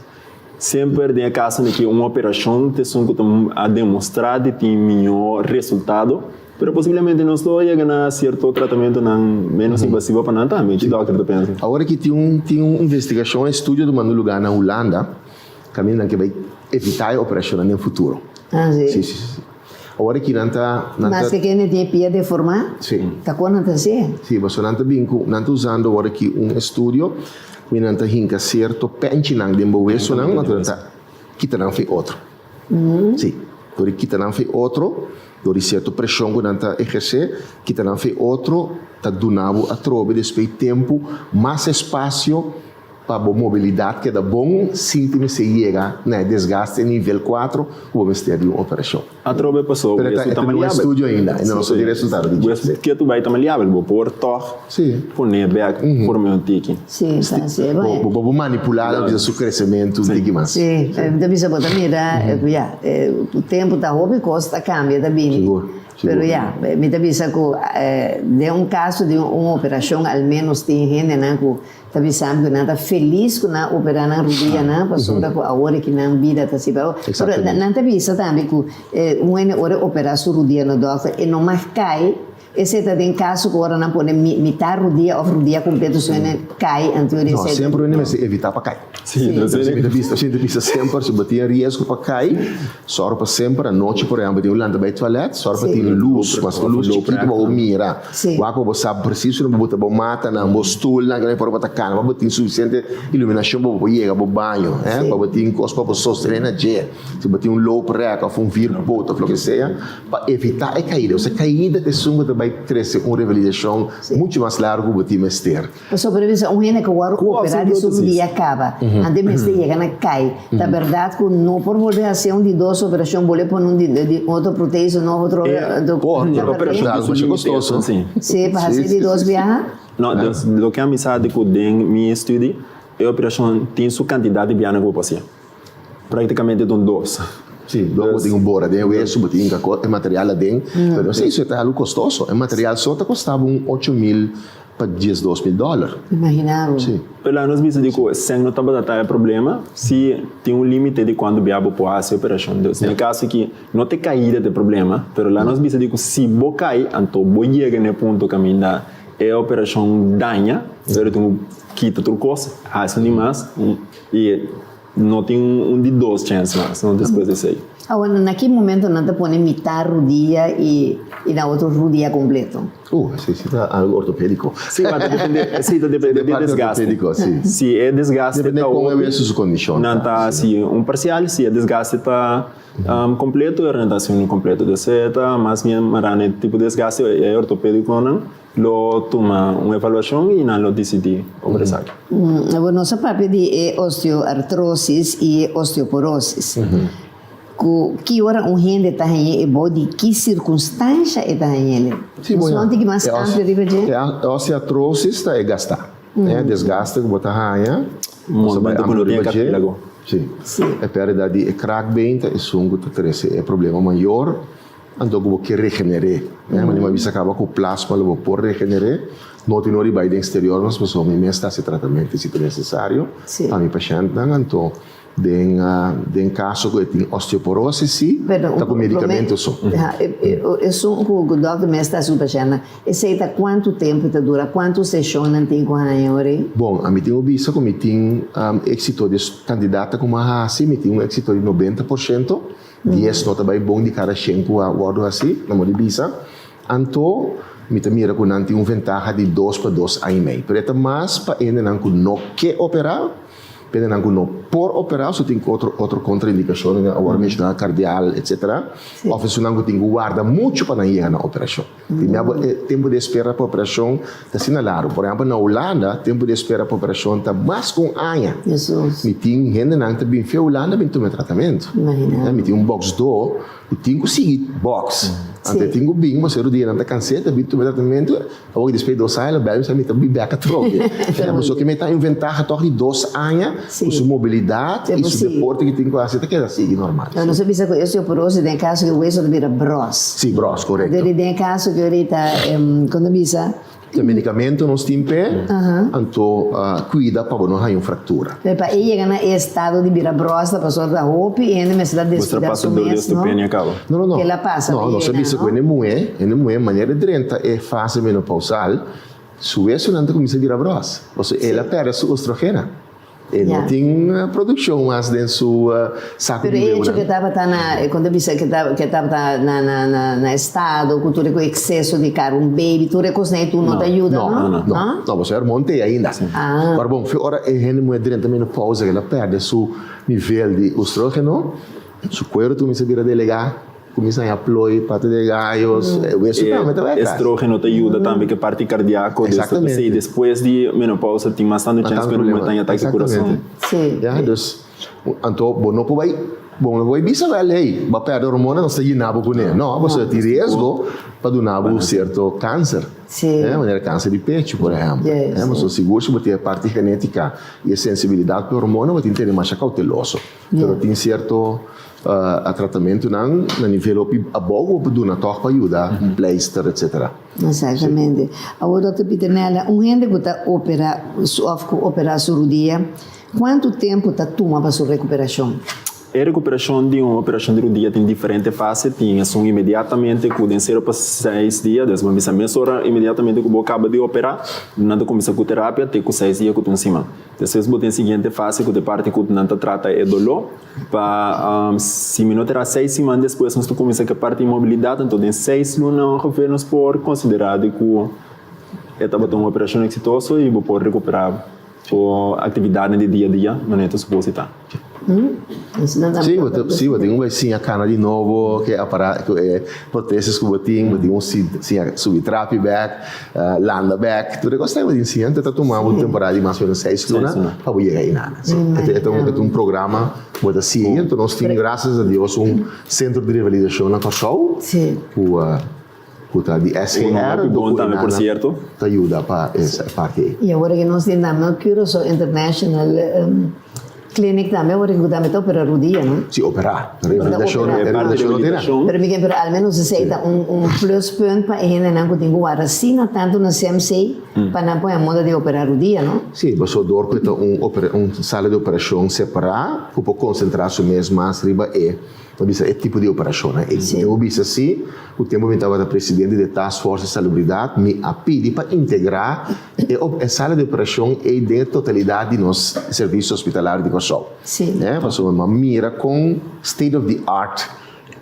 Semper den e caso di ki un operacion ta esun cu ta a demostra di tin miho resultado, pero posiblemente nos lo yega na cierto tratamentonan menos invasivo pa nan tambe. Ki dokter ta pensa? Awor aki tin un tin un investigacion, un estudio tumando lugar na Hulanda, caminda nan ke bay evita e operacionnan den futuro. Ah, si? Si, si, si. Awor aki nan ta, nan ta. Maske kende tin e pia deformá, Sí. ta kon nan ta hasié. Sí, pasobra nan ta bin ku, nan ta usando awor aki un estudio. Mi nan ta hinka sierto pènchinan den bo wesunan, anto nan ta kita nan fi otro. Sí, dor di kita nan fi otro, dor di sierto preshon ku nan ta ehersé, kita nan fi otro ta duna bo atrobe despues di tempu mas espasio Pa bo mobilidat keda bon sin tin mester yega na e desgaste nivel kuatro ku bo mester di un operashon. Atrobe paso Pero wesu e ta ta den un maleabel. estudio ainda i no nos ta tin resultado di dje. Wesu ketu bai ta maleabel, bo por tòg pone bèk forma un tiki. Sí, ta así. Bo bo manipulá lo bisa su kresementu un tiki mas. Sí, mi ta bisa bo ta mira ku ya, ku tempu ta hopi kos ta kambia ta bini. Sigur. Pero ya, mi ta bisa ku den un kaso di un operashon al ménos tin hendenan ku Ta bisa mi ku nan ta felis ku nan a operá nan rudianan pasobra ku awor e ki nan bida ta si pa Pero nan ta bisa tambe ku un hende ora e operá su rudia no dòkter e no mag kai, esei ta den kaso ku ora nan pone mitá rudia òf rudia kompleto su hende kai anto No, esei semper un hende mester evitá pa kai. Sí, Mi ta bisa, mi ta bisa semper si bo tin riesgo pa kai, sòru pa semper anochi por ehèmpel tin un lanta bai tualèt, sòru pa tin lus, mas un lus chikitu pa bo mira. Wak pa bo sa presis unda bo buta bo matanan, bo stulnan, ku por bo ta kana, pa bo tin sufisiente iluminashon pa bo por yega bo baño, pa bo tin kos pa bo sostené na dje. Si bo tin un looprek òf un vierpoot òf loke sea, pa evitá e kaida. Pasobra e kaida ta esun ku ta bai trese un revalidacion muchu mas largu ku bo tin mester. Pasobra por bisa un hende ku wòrdu operá di su rudia kaba, antes mester yega na kai. Ta bèrdat ku no por bolbe hasi un di dos operashon, bolbe pone un di otro protesis nobo otro Por, ta algu masha kostoso. Sí, pa hasi di dos biaha? No, dus loke ami sa di ku den mi estudi, e operashon tin su kantidat di biaha ku bo por hasié. Práktikamente ta un dos. Sí, dor bo tin un bora den e wesu, bo tin hinka e material aden, pero sí, esei ta algu kostoso. E material so ta kosta bo un 8000 pa 12.000 dòler. Imagina bo. Sí. Pero laga nos bisa di ku sèn no tabata ta e problema, si tin un límite di kuantu bia bo por hasi operashon. Dus den e kaso aki no ta e kaida ta e problema, pero laga nos bisa di ku si bo kai anto bo yega na e punto kaminda e operashon daña, pero tin ku kita tur kos, hasi un di mas i no tin un di dos chèns mas despues di esei. Awor, na ki momento nan ta pone mitá rudia i na otro rudia kompleto? Esei si ta algo ortopédiko. Sí, ma ta depende, sí, ta depende di e desgaste. Ortopédiko, sí. Si e desgaste Depende ta kon e hopi, wesu su kondishon nan ta, ta hasi un parsial. Si e desgaste ta kompleto, nan ta hasi un inkompleto. Entonces e ta mas bien mará na e tipo di desgaste, e ortopédikonan lo tuma un evaluashon i nan lo disidí over esaki. Awor nos a papia di e osteoartrosis i e osteoporosis. Ku ki ora un hende ta hañ'é i bou di ki sirkunstansha e ta hañ'é? Sí, Nos bo no tin ki mas amplio riba dje? E osteoartrosis ta e gastá, e desgaste ku bo ta haña. Momento ku no tin e kartílago. Sí. E pèrdida di e kraakbeen ta esun ku ta trese e problema mayor, anto ku bo ke regener'é. Manera mi a bisa kaba ku plasma lo bo por regener'é. No tin ora di bai den eksterior mas pasobra mi mes ta hasi tratamentu si ta nesesario pa mi pashèntnan. Anto Den den kaso ku e tin osteoporosis si, ta ku medikamento so. Esun ku dòkter mes ta hasi ku pashèntnan, esei ta kuantu tempu ta dura? Kuantu seshonnan tin ku haña ora ei? Bon, ami tin un bisa ku mi tin éksito di kantidat ta ku mi a hasi, mi tin un éksito di 90%, 10 no ta bai bon di kada shen ku a wòrdu hasi, na modo di bisa. Anto mi ta mira ku nan tin un ventaha di dos pa dos aña i mei. Pero e ta mas pa hendenan ku no ke operá. Pendenan ku no por operá so tin otro otro kontraindikashonnan awor menshoná kardial etsetera òf esunnan ku tin ku warda muchu pa nan yega na operashon. Tin bia bo e tempu di espera pa operashon ta asina largu. Por ehèmpel na Hulanda tempu di espera pa operashon ta mas ku un aña. Mi tin hendenan ta bin fe Hulanda bin tuma e tratamentu. Mi tin un bòksdó ku tin ku sigui bòks anto e tin ku bin pasobra e rudianan ta kans'é ta bin tuma e tratamentu. Awor despues di 2 aña lo bel mi sa mi ta bin bek atrobe. Pasobra mi ta un ventaha toch di 2 aña ku su mobilidat i su deporte ku tin ku hasi ta keda sigui normal. No, nos a bisa ku osteoporosis den e kaso ku e weso ta bira bros. Si, bros, korekto. Den e kaso ku orita kon ta bisa. E medikamento nos tin p'e, anto kuida pa bo no haña un fraktura. Pero pa e yega na e estado di bira bros ta pasobra ta hopi hende mester ta deskuidá su mes, no? No, no, no. Kela pasa No, nos a bisa ku hende muhé, hende muhé manera e drenta e fase menopausal, su wesonan ta kuminsá bira bros. Pasobra el a pèrdè su ostrogena. E no tin produkshon mas den su saku Pero di e hecho webunan. ku e tabata na, e kon ta bisa, ku e tabata na estado ku tur e ku ekseso di kar un baby, tur e kosnan ei tur no ta yuda, no? No, no, no, pasobra e hormon t'ei ainda. Ora bon, fe ora e hende muhé drenta menopausa el a pèrdè su nivel di oestrogeno, su kuero ta kuminsá bira delegá. Kuminsá haña ploi, pata de gayos, e wesu tambe ta bai atras. Estrógeno ta yuda tambe ku e parti kardiako. Exactamente. P'esei despues di menopausa tin mas tantu chèns ku e muhé ta haña atake di kurason. Sí. Ya, dus, anto bo no por bai, bo no por bai bisa wèl, hey, bo a pèrdè hormona, nos ta yena bo kuné. No, pasobra tin riesgo pa duna bo sierto kanser. Sí. Manera kanser di pechu, por ehèmpel. Yes. Pasobra sigur si bo tin e parti genétika i e sensibilidat pa e hormona, bo tin tene masha kouteloso. Pero tin sierto tratamentunan na nivel hopi abou ku bo por duna tòg pa yuda, un pleister etsetera. Exactamente. Awor Dòkter Pieternella, un hende ku ta opera òf ku opera su rudia, kuantu tempu ta tuma pa su rekuperashon? E rekuperashon di un operashon di rudia tin diferente fase. Tin esun inmediatamente ku den sero pa seis dia, des bo bisa mesora inmediatamente ku bo kaba di operá, nan ta kuminsá ku terapia te ku seis dia ku ta un siman. Despues bo tin e siguiente fase ku ta e parti ku nan ta trata e doló. Pa si mi no ta era seis siman despues nos ta kuminsá ku e parti di mobilidat, anto den seis luna ongeveer nos por konsiderá di ku e tabata un operashon eksitoso i bo por rekuperá bo aktividatnan di dia a dia manera ta supos di ta. Sí, bo ta, sí, bo tin un bai siña kana di nobo, ku e apara, ku e protesis ku bo tin, bo tin un siña subi trapi bèk, landa bèk, tur e kos bo tin siña, anto ta tuma bo temporada di mas o menos seis luna pa bo yega einan. Sí, e ta un, e ta un programa ku bo ta sigui, anto nos tin grasias a Dios un sentro di revalidashon na Kòrsou ku Ku ta di SGR, Bon tambe por cierto. Ta yuda pa e parti ei. Y awor que nos tin tambe Curaçao International Clinic tambe awor cu tambe ta opera rudia no? Si opera. Rehabilitacion rehabilitacion no tin nada. Pero mi pero al menos esey ta un un pluspunt pa e hendenan cu tin cu warda asina tanto na CMC pa nan pone moda di opera rudia no? Si, pasobra dor cu e ta un un sala di operacion separa cu por concentra su mes mas riba e Ta bisa e tipo di operashonnan ei. Mi por bisa si, ku tempu mi tabata presidente di e Task Force di Salubridat, mi a pidi pa integrá e e sala di operashon ei den e totalidat di nos servisio hospitalario di Kòrsou. Pasobra mi a mira kon state of the art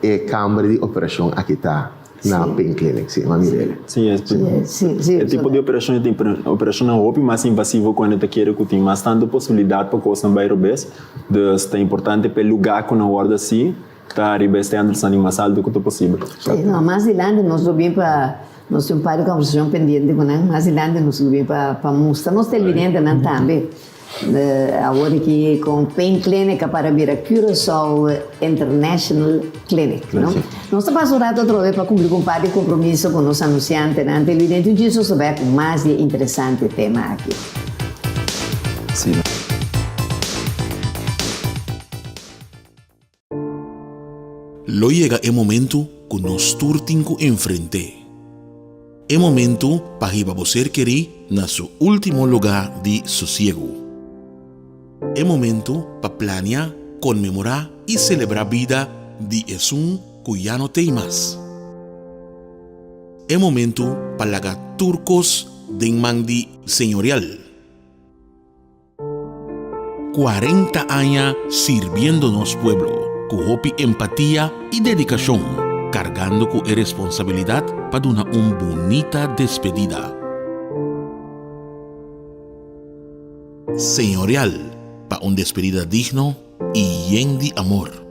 e kamber di operashon aki ta na Pain Clinic. Si, mi a mira el. Si, e tipo di operashon ei tin operashonnan hopi mas invasivo ku hende ta kere ku tin mas tantu posibilidat pa kosnan bai robes. Dus ta importante pa e lugá ku nan wòrdu hasi ta riba e standardsnan di mas altu ku ta posibel. Sí, no, mas dilanti nos lo bin pa, nos tin un par di kòmbersashon pendiente ku nan, mas dilanti nos lo bin pa pa mustra nos televidentenan tambe awor aki kon Pain Clinic a para bira Curaçao International Clinic, no? Nos ta pasa un rato atrobe pa kumpli ku un par di kompromiso ku nos anunsiantenan televidente, un djis nos ta bai ku mas di e interesante tema aki. Lo yega e momentu ku nos tur tin ku enfrent'é. E momentu pa hiba bo ser kerí na su último lugá di sosiegu. E momentu pa plania, konmemorá i selebrá bida di esun ku ya no t'ei mas. E momentu pa laga tur kos den man di Señorial. 40 aña sirbiendo nos pueblo ku hopi empatia i dedikashon, kargando ku e responsabilidat pa duna un bunita despedida. Señorial pa un despedida digno i yen di amor.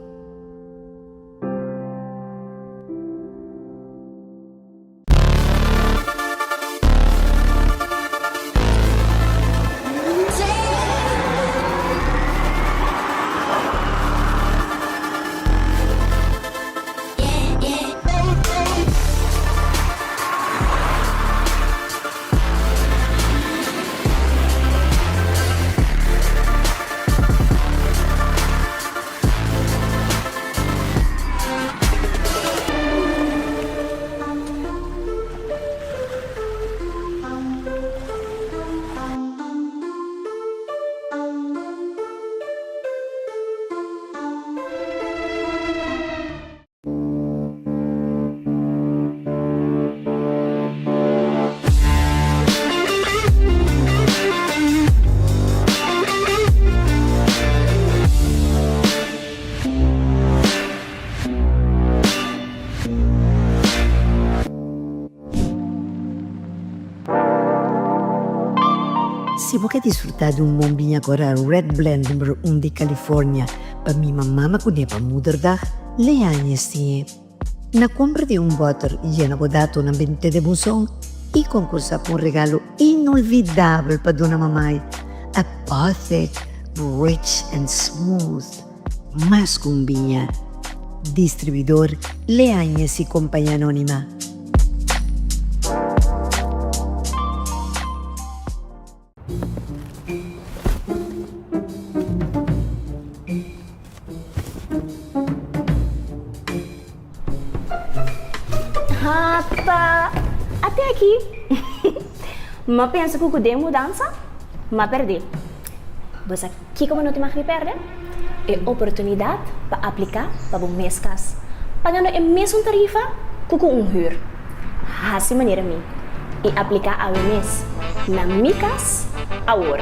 ke disfrutá di un bon biña kora Red Blend numero un di California pa mima mama kuné pa Moederdag, Leañez tin e. Na kompra di un bòter yena bo datonan bent'é den buzon i konkursá pa un regalo inolvidabel pa duna mamai, Apothic Rich and Smooth, mas ku un biña. Distribuidor Leañez i Compañía Anónima. Hata, ate aki. M'a pensa ku ku den mudansa, m'a pèrdè. Bo sa kiko bo no tin mag di pèrdè? E oportunidat pa apliká pa bo mes kas, pagando e mesun tarifa ku ku un hür. Hasi manera mi i apliká awe mes na Mi Kas Awor.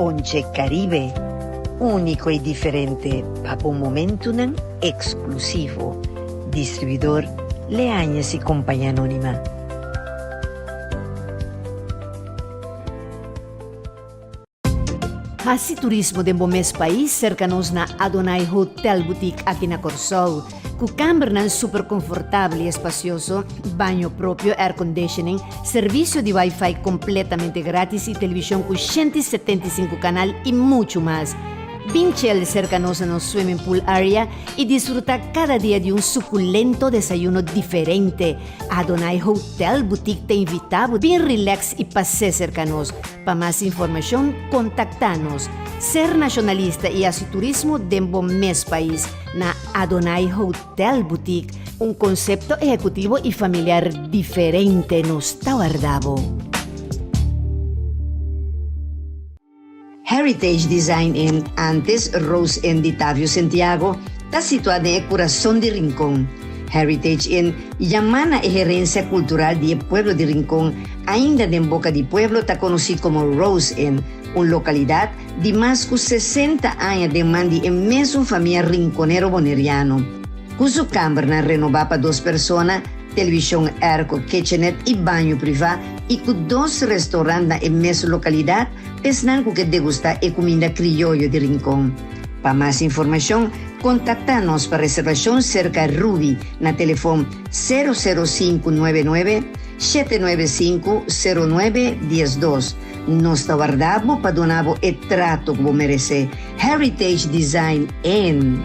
Ponche Caribe, úniko i diferente pa bo momentunan eksklusivo. Distribuidor Leañez y Compañía Anónima. Hasi turismo den bo mes pais serka nos na Adonai Hotel Boutique aki na Kòrsou. Ku kambernan super konfortabel i espasioso, baño propio, airconditioning, servisio di wifi kompletamente gratis i televishon ku 175 kanal i muchu mas. Bin chel serka nos na nos swimming pool area i disfrutá kada dia di un sukulento desayuno diferente. Adonai Hotel Boutique ta invitá bo bin relax i pas'é serka nos. Pa mas informashon kontaktá nos. Ser nashonalista i hasi turismo den bo mes pais na Adonai Hotel Boutique, un konsepto ehekutivo i familiar diferente nos ta warda bo. Heritage Design Inn, antes Rose Inn di Tavio Sentiago, ta situá den e kurason di Rincon. Heritage Inn yamá na e herensia kultural di e pueblo di Rincon, ainda den boka di pueblo ta konosí komo Rose Inn, un lokalidat di mas ku 60 aña den man di e mesun famia rinconero boneriano. Ku su kambernan renobá pa dos persona, televishon airco, kitchenet i baño privá i ku dos restaurant na e mesun lokalidat, esnan ku ke degustá e kuminda krioyo di Rincon. Pa mas informashon, kontaktá nos pa reservashon serka Ruby na telefon sero sero sinku nuebe nuebe, shete nuebe sinku, sero nuebe, dies dos. Nos ta warda bo pa duna bo e trato ku bo meresé. Heritage Design Inn.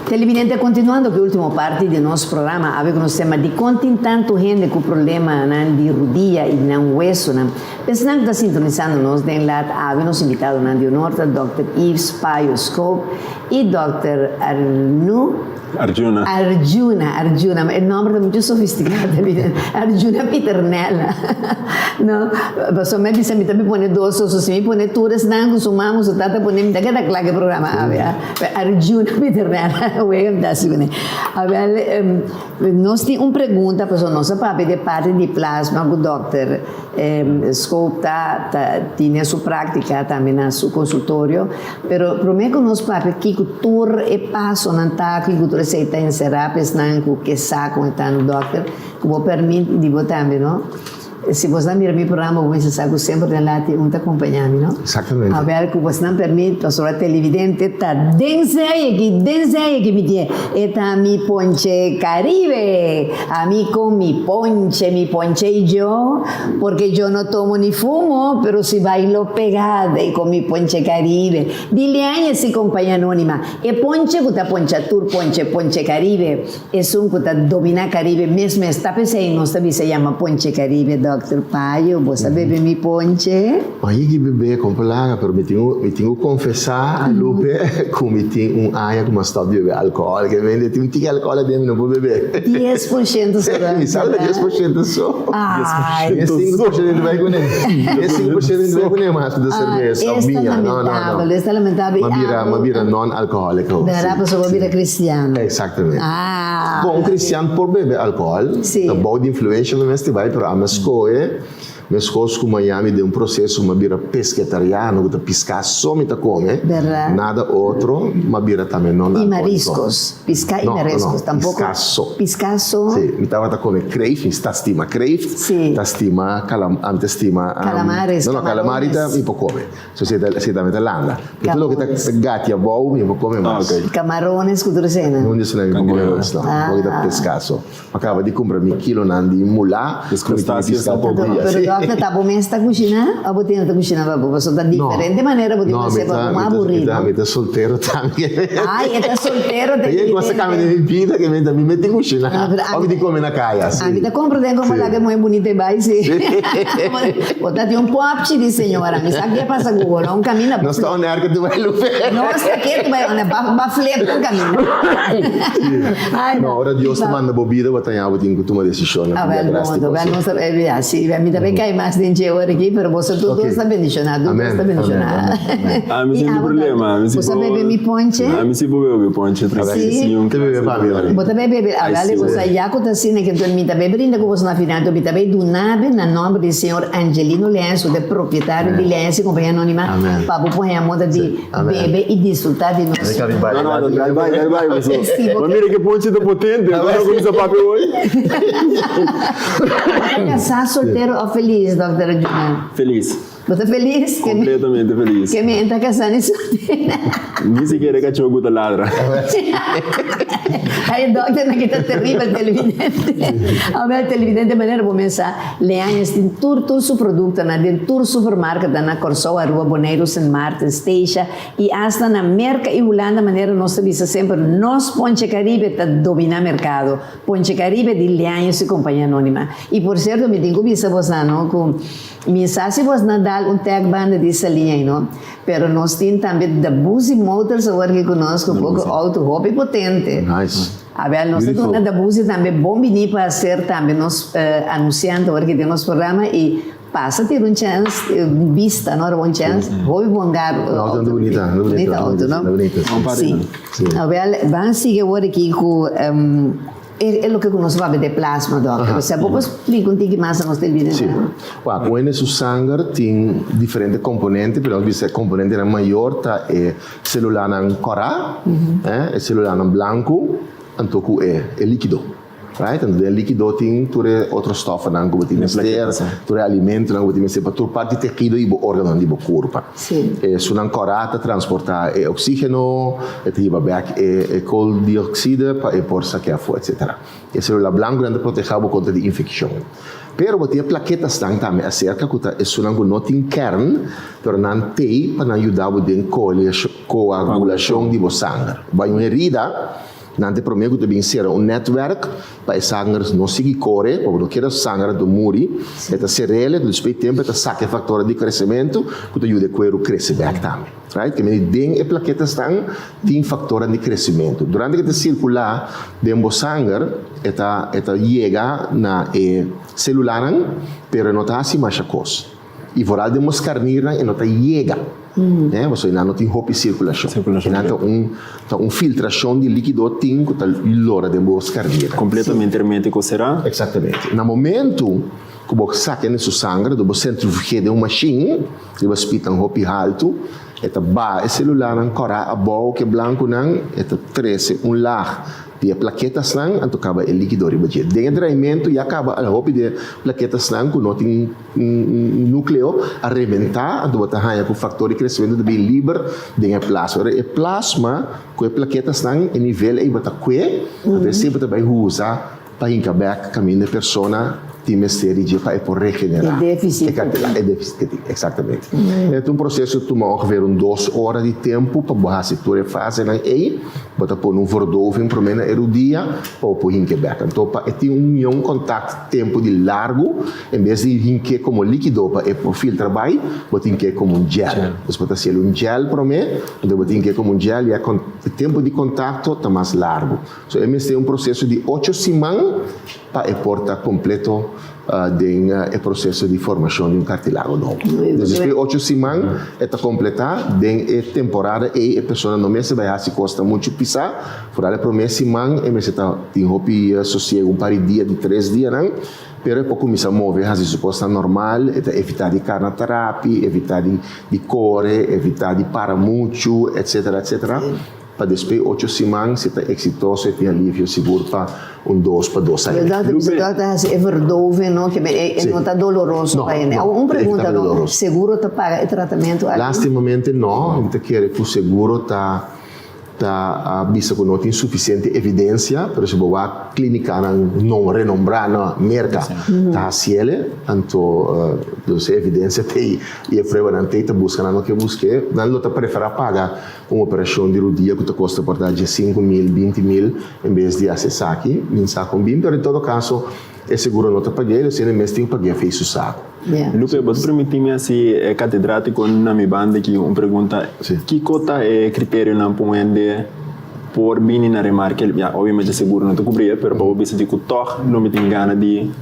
Televidente, continuando cu e ultimo parti di nos programa, awe cu nos tema dicon tin tanto hende cu problemanan di rudia y nan huesonan. Esnan cu ta sintonisando nos den lat awe, nos invitadonan di honor ta Dòkter Yves Payo Schoop y Dòkter Arnu Arjuna. Arjuna, Arjuna, e nomber ta mucho sofisticado Arjuna Pieternella. No, pasobra mi a bisa mi ta mi pone dos so, so si mi pone tur esnan cu su mama cu su tata pone mi ta keda cla cu e programa awe a. Arjuna Pieternella, wega mi ta haci cune. Awel, nos tin un pregunta pasobra nos a papia di e parti di plasma cu Dòkter Schoop. Scope ta ta tine su práktika tambe na su konsultorio, pero promé ku nos papia kiko tur e pasonan ta, kiko tur esei ta enserá pa esnan ku ke sa kon e ta no dòkter, ku bo pèrmit di bo tambe no. Si bosnan mira mi programa bo mester sa ku semper den lati un ta kompañá mi no. Exactamente. Awel ku bosnan pèrmit pasobra televidente ta den sei aki, den sei aki mi tie. E ta mi ponche Caribe. Ami con mi ponche, mi ponche y yo, porque yo no tomo ni fumo, pero si bailo pegada y con mi ponche Caribe. Di Leañez y Compañía Anónima, e ponche cu ta poncha tur ponche, ponche Caribe, esun cu ta domina Caribe mes mes, ta p'esey nos ta bisa yama ponche Caribe, Dòkter Payo, bo sa bebe mi ponche? Oye ki bebe con palabra, pero mi tin mi tin cu confesa Lupe cu mi tin un aña cu mi a stop di bebe alcohol, ke mende tin un tiki alcohol aden mi no por bebe. 10% so da. Mi sa 10% so. Ay. E 5% bai cune. E 5% bai cune mas cu ta cerveza of biña. No, no, no. Esta lamentabel, esta lamentabel. Mi a bira, mi a bira non-alcoholico. Bera, pasobra bo a bira cristiano. Exactamente. Ah. Bon, un cristian por bebe alcohol. Si. Ta bou di influencia no mester bai, pero ami a scohe. Meskos ku Miami den un proseso m'a bira pesketariano ku ta piská so mi ta kome, Berdad. nada otro, m'a bira tambe non Y alkohóliko. mariscos, piská y No, no, mariscos, no, tampoco. piská so. Piská so. Sí, mi tabata kome kreeft, mi ta stima kreeft, Sí. ta stima kalam, ami ta stima, Calamares, no, no, calamari ta camarones. mi por kome. So si ta si ta mi ta landa. Pero tur loke ta Camarones. gatia abou mi por kome Ah, mas. ok. Camarones ku tur esena. Nun di esnan mi por kome mas, no. Ah. Loke ta piská so. Mi a kaba di kumpra mi kilonan di mulá, Des ku mi tin crustáceos piská tampoco. tur dia. Pero dòkter, ta bo mes ta kushiná òf bo tin ta kushiná pa bo? Pasobra ta diferente manera bo tin No, ku mi hasié pa ta, bo mi ta, mi aburido. ta, mi ta soltero tambe. Ay, e ta soltero te E kos a kambia den mi bida ke mi ta, mi mes tin kushiná. Ah, pero Òf mi tin kome na kaya, si. Ami ta komprendé komo Si. laga e muhé bunita e bai, si. Bo ta tin un pòpchi di señora. Mi sa ke pasa ku bo, no? Un kaminda. Nos ta on air ke tu bai Lupe. Nos ta ke tu bai on air, ba, ba flip un kaminda. Ay, No, ora Dios ta manda bo bida, bo ta ña bo tin ku tuma desishonnan Ah, ku bia wel, drástiko, bon, wel, si. nos ta, eh, si, mi ta bay kai mas den dje ora aki, pero boso tur Ok. dos ta bendishoná, tur dos Amen, ta amen, bendishoná. amen, amen. Ami I sin abo problema, tambe. ami si Bo sa por bebe mi ponche? Ami si por bebe ponche, trankil, Si? sin un Te bebe clase pa mi, de Ori. Bo ta bay bebe, Ai, awel si, bo sa hoor. ya ku ta asina ke enton mi ta bay brinda ku boso na final, enton mi ta bay duna be na nomber di señor Angelino Leens, ku ta e propietario di Leens y Compañía Anónima, Amen. pa bo por haña moda di Amen. bebe y disfruta di nos. No, no, no, dal bai, dal bai, paso. Sí, Ma mira ke ponche ta potente, A no kuminsa papia hoy. Bo ta kasá, soltero of felis, Dòkter Arjuna? Felis. Bo ta felis? Completamente felis. Ke mi ta kasá ni soltera. Ni sikiera e kachó ku ta ladra. Ay, dòkter, nan kita teribel televidente. Awel, televidente, manera bo mesa. Leañez tin tur tur su productonan den tur supermarketnan na Corsou, Aruba, Boneiru, Sint Maarten, Statia y hasta na Merca y Hulanda manera nos ta bisa semper nos Ponche Caribe ta domina mercado. Ponche Caribe di Leañez y Compañia Anonima. Y por cierto mi tin cu bisa bosnan no cu mi sa si bosnan dal un tag banda di saliña y no pero nos tin tambe The Busi Motors awor aki cu nos cu poco auto hopi potente. Nice. Abel, nos ta duna Dabuzi tambe bon bini pa ser tambe nos anunciante ora ki den nos programa y pasa tira un chens, un bista no, riba un chens, hopi bon gar Auto anda bunita, anda bunita, bunita auto no? anda bunita. Si. Abel, ban sigui awor aki cu e loke cu nos papia de plasma, dokter. Osea, bo por splica un tiki mas a nos televidente? Si. Wak, cu hende su sanger tin diferente componente, pero nos bisa e componentenan mayor ta e Celulanan kòrá, e celulanan blanku, anto ku e e likido. Right? Anto den e likido tin tur e otro stòfnan ku bo tin mester, tur e alimentonan ku bo tin mester pa tur parti tehido di bo organonan di bo kurpa. E sunan kòrá ta transportá e oksígeno, e ta hiba bèk e e kooldiokside pa e por saké afó, etsetera. E celula blankunan ta protehá bo kontra di infekshon. Pero bo tin e plaketasnan tambe aserka ku ta esunnan ku no tin kern, pero nan t'ei pa nan yuda bo den koagulashon di bo sanger. Bo hay un herida, nan ta e promé ku ta bin sera un nètwèrk pa e sanger no sigui kore, pa bo no keda sanger anto muri. E ta ser'el, despues di tempu e ta saka e faktornan di kresementu ku ta yuda e kueru krese bèk tambe. Right? Ke mende den e plaketasnan tin faktornan di kresementu. Durante ku e ta sirkulá den bo sanger, E ta e ta yega na e celulanan, pero e no ta haci masha cos. Y vooral den nos carnirnan e no ta yega. Eh, pasobra nan no tin hopi circulacion. Circulacion. Nan ta un ta un filtracion di likido tin cu ta lora den bo scarnirnan. Completamente hermetico será. Exactamente. Na momento. ku bo saka den su sanger, dor bo sentrifug'é den un mashin riba spitnan hopi haltu, e ta baha e selularnan kòrá abou ku e blankunan, e ta trese un lag di e plaketasnan, anto kaba e likido riba dje. Den e draimentu ya kaba al hopi di e plaketasnan ku no tin un nukleo a rebentá, anto bo ta haña ku faktor di kresementu ta bin liber den e plasma. Ora e plasma ku e plaketasnan e nivel ei bo ta kue, anto esei bo ta bai usa pa hinka bek kaminda e persona tin mester di dje pa e por regenerá E déficit e kantidat, e déficit ke tin, eksaktamente. E ta un proseso ku tuma ongeveer un dos ora di tempu pa bo hasi tur e fasenan ei. Bo ta pone un verdoving promé na e rudia pa bo por hink'é bek. Anto pa e tin un mion kontakt tempu di largu, en bes di hink'é komo líkido pa e por filtra bai, bo tin hink'é komo un gel. Dus bo ta hasiel un gel promé, anto bo tin hink'é komo un gel i e tempu di kontakto ta mas largu. So e mester un proseso di ocho siman pa e por ta kompleto den e proseso di formashon di un kartilago nobo. Dus despues di ocho siman e ta kompletá. Den e temporada ei e persona no mester bai hasi kosnan muchu pisá. Foral e promé siman e mester ta tin hopi sosiego un par di dia, di tres dianan. Pero e por kuminsá move hasi su kosnan normal. E ta evitá di karna trapi, evitá di kore, evitá di para muchu, etsetera, etsetera. Pa despues ocho siman si ta exitoso e tin alivio sigur pa un dos pa dos aña. Verdad, Lupe. Doctor ta haci e verdoving no, ke e Sí. no ta doloroso No, pa hende. no, Awor un e ta pregunta no, doloroso. seguro ta paga e tratamento aki? Lastimamente no, mi ta kere ku seguro ta ta a bisa ku no tin sufisiente evidensia, pero si bo wak klínikanan no renombrá na Merka ta hasiele, anto dus e evidensia t'ei i e pruebanan t'ei ta buska nan no ke busk'é, nan lo ta preferá paga Un operashon di rudia ku ta kosta por ta 15 mil, 20 mil, en bes di hasi esaki, min sa kon bin, pero en todo kaso e seguro no ta pag'é, lo siendo mes tin ku pag'é afei su saku. Lupe, bo ta permití mi hasi e katedrátiko na mi banda aki un pregunta? Sí. Kiko ta e kriterionan pa un hende por bini na remarke? Ya, obviamente seguro no ta kubri e, pero pa bo bisa di ku tòg lo mi tin gana di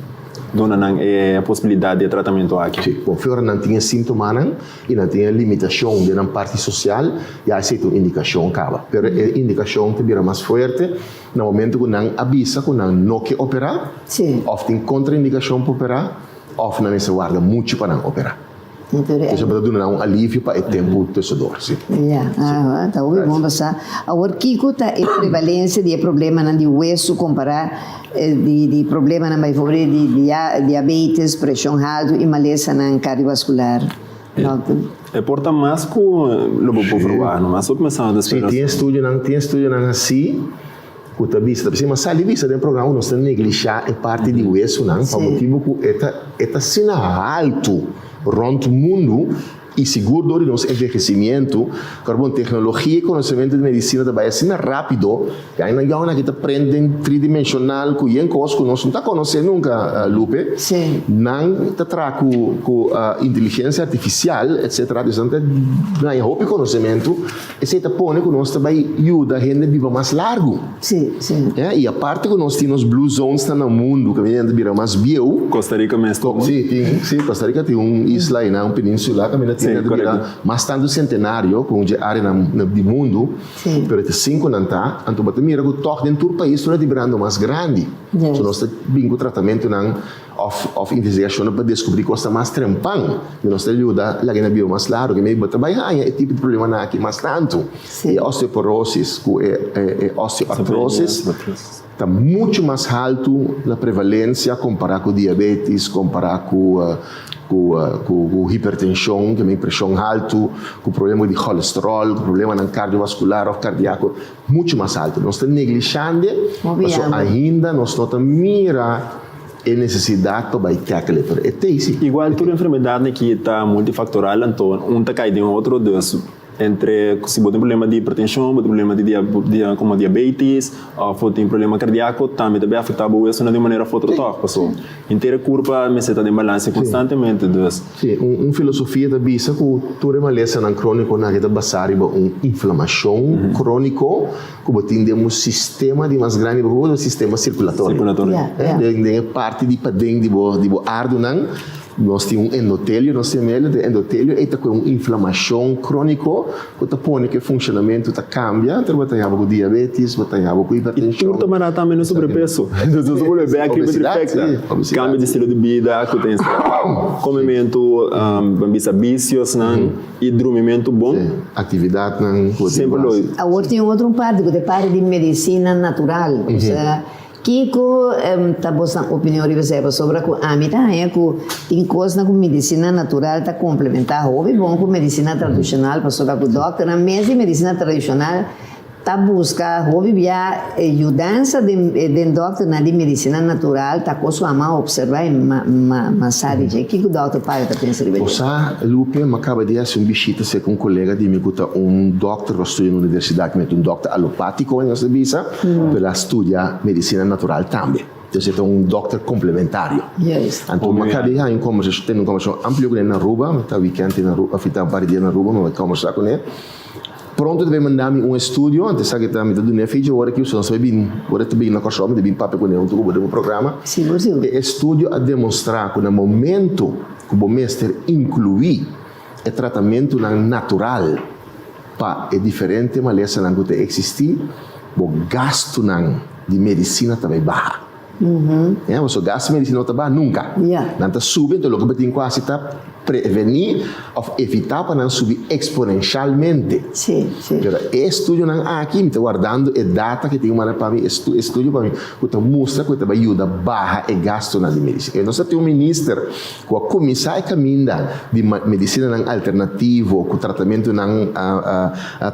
duna nan e posibilidat di e tratamentu aki. Sí, bon, fe ora nan tin e síntomanan, i nan tin e limitashon den nan parti sosial, ya esei ta un indikashon kaba. Pero e indikashon ta bira mas fuerte na momento ku nan a bisa ku nan no ke operá, òf tin kontraindikashon pa operá, òf nan mester warda muchu pa nan operá. Esei bo ta duna nan un alivio pa e tempu tussedor, si. Ya, ta hopi bon pa sa. Awor, kiko ta e prevalensia di e problemanan di wesu kompará di problemanan bijvoorbeeld di diabetes, preshon haltu i malesanan kardiovaskular, dòkter? E por ta mas ku lo bo por verwagt, no mas hopi mester ta spera. Sí, tin estudionan, tin estudionan hasí ku ta bisa, ta bisa mas sali bisa den programa ku nos ta neglishá e parti di wesunan pa motibu ku e ta e ta asina haltu rònt mundu I sigur dor di nos envehecimiento, kor bon tecnologia i conocemento di medicina ta bai asina rapido, ku ainda yònnan aki ta prende den tridimensional ku yen kos ku nos no ta conoce nunca, Lupe. Nan ta traha ku ku inteligencia artificial etcetera, dus nan ta gana hopi conocemento, esei ta pone ku nos ta bai yuda hende biba mas largu. I aparte ku nos tin nos blue zones nan na mundu kaminda hende ta bira mas bieu. Costa Rica mes tin. Si, tin. Si, Costa Rica tin un isla einan, un peninsula kaminda tin hende ta bira mas tantu sentenario ku un dje areanan di mundu. Pero e ta sinku nan ta. Anto bo ta mira ku tòg den tur pais tur a ta birando mas grandi. So nos ta bin ku tratamentunan. Of of investigashonnan pa deskubrí kos ta mas trempan di nos ta yuda laga na biba mas largu. I bo ta bai haña e tipo di problemanan aki mas tantu. E osteoporosis ku e e osteoartrosis ta muchu mas haltu na prevalensia kompará ku diabetis, kompará ku ku ku hipertenshon, ku preshon haltu, ku problema di kolesteròl, ku problemanan kardiovaskular òf kardiako muchu mas haltu. Nos ta neglishando pasobra ainda nos no ta mira e nesesidat pa bai tackle, pero e tei si. Igual tur enfermedadnan aki ta multifactoral, anto un ta cay den otro, dus entre si bo tin problema di hipertension, bo tin problema di como diabetes of bo tin problema cardiaco tambe ta bay afecta bo wesonan di un manera of otro toch, paso henter e curpa mester ta den balance constantemente, dus. Si, un filosofia ta bisa cu tur e malesanan croniconan aki ta basa riba un inflamacion cronico ku bo tin den un sistema di mas grandi bo sistema sirkulatorio. Sirkulatorio. Den e parti di paden di bo di bo ardunan. Nos tin un endotelio, nos tin medio di endotelio ei ta ku un inflamashon króniko ku ta pone ku e funshonamentu ta kambia, anto bo ta yama ku diabetes, bo ta yama ku I hipertenshon. tur ta mará tambe na sobrepeso. Entonces nos ta bolbe bek riba Obesidad, trifecta. sí, obesidad. Kambio di estilo di bida ku ta enserá komementu, ban bisa bisiosnan i drumimentu bon. Sí, aktividatnan ku bo tin Semper ku lo. hasi. Awor tin otro un parti ku ta e parti di medisina natural, osea Kiko ta bosnan opinion riba esei? Pasobra ku ami ta haña ku tin kosnan ku medisina natural ta komplementá hopi bon ku medisina tradishonal, pasobra ku dòkternan mes di medisina tradishonal ta buska hopi bia yudansa den den dòkternan di medisina natural ta kos ku ami a opservá i ma sa di dje. Kiko dòkter Payo ta pensa riba dje? Bo sa, Lupe, mi a kaba di hasi un bishita serka un kolega di mi ku ta un dòkter ku a studia na universidat, mi ta un dòkter alopátiko, nos ta bisa. Pero el a studia medicina natural tambe. Entonces e ta un dokter complementario. Anto mi a caba di haña un conversacion, tene un conversacion amplio cu ne na Aruba, mi ta weekend na Aruba, of mi ta un par di dia na Aruba, mi a bai conversa cu ne. Pronto e ta bay manda mi un estudio, anto esaki ta, mi ta duna e fecha ora ki nos ta bay bin, ora e ta bin na Kòrsou, mi ta bin papia cu ne hunto cu bo den bo programa. E estudio a demostra cu na momento cu bo mester inclui e tratamentunan natural pa e diferente malesanan ku ta eksistí, bo gastunan di medisina ta bai baha. Ya, pasobra gastu di medisina no ta baha nunka. Nan ta subi, enton loke bo tin ku hasi ta prevení òf evitá pa nan subi eksponenshalmente. Pero e estudionan aki, mi ta wardando e data ke tin manda pa mi, e estudio pa mi, ku ta mustra ku e ta bai yuda baha e gastunan di medisina. E nos ta tin un minister Ku a kuminsá e kaminda di medisinanan alternativo ku tratamentunan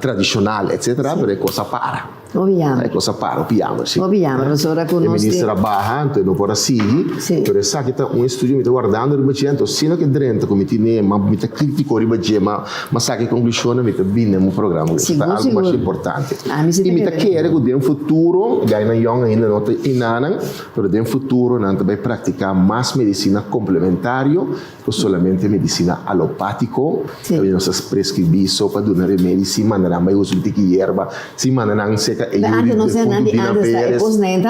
tradishonal etsetera, pero e kos a para. Hopi jammer. E kos a para, hopi jammer, si. Hopi jammer, pasobra ku nos E minister a baha, anto e no por a sigui, pero esaki ta un estudio mi ta wardando riba dje, anto asina ku e drenta ku mi tine, ma mi ta kritiko riba dje, ma mi a saka e konklushonnan, mi ta bini den mi programa, ku esaki ta algu masha importante. I mi ta kere ku den futuro, gainan yòn ainda no ta inanan, Pero den futuro nan ta bai practica mas medicina complementario cu solamente medicina alopatico. Caminda nos ta prescribi so pa duna remedi sin manda nan bai usa un tiki yerba, sin manda nan seca e yu di defunto Dina Perez. Exactamente,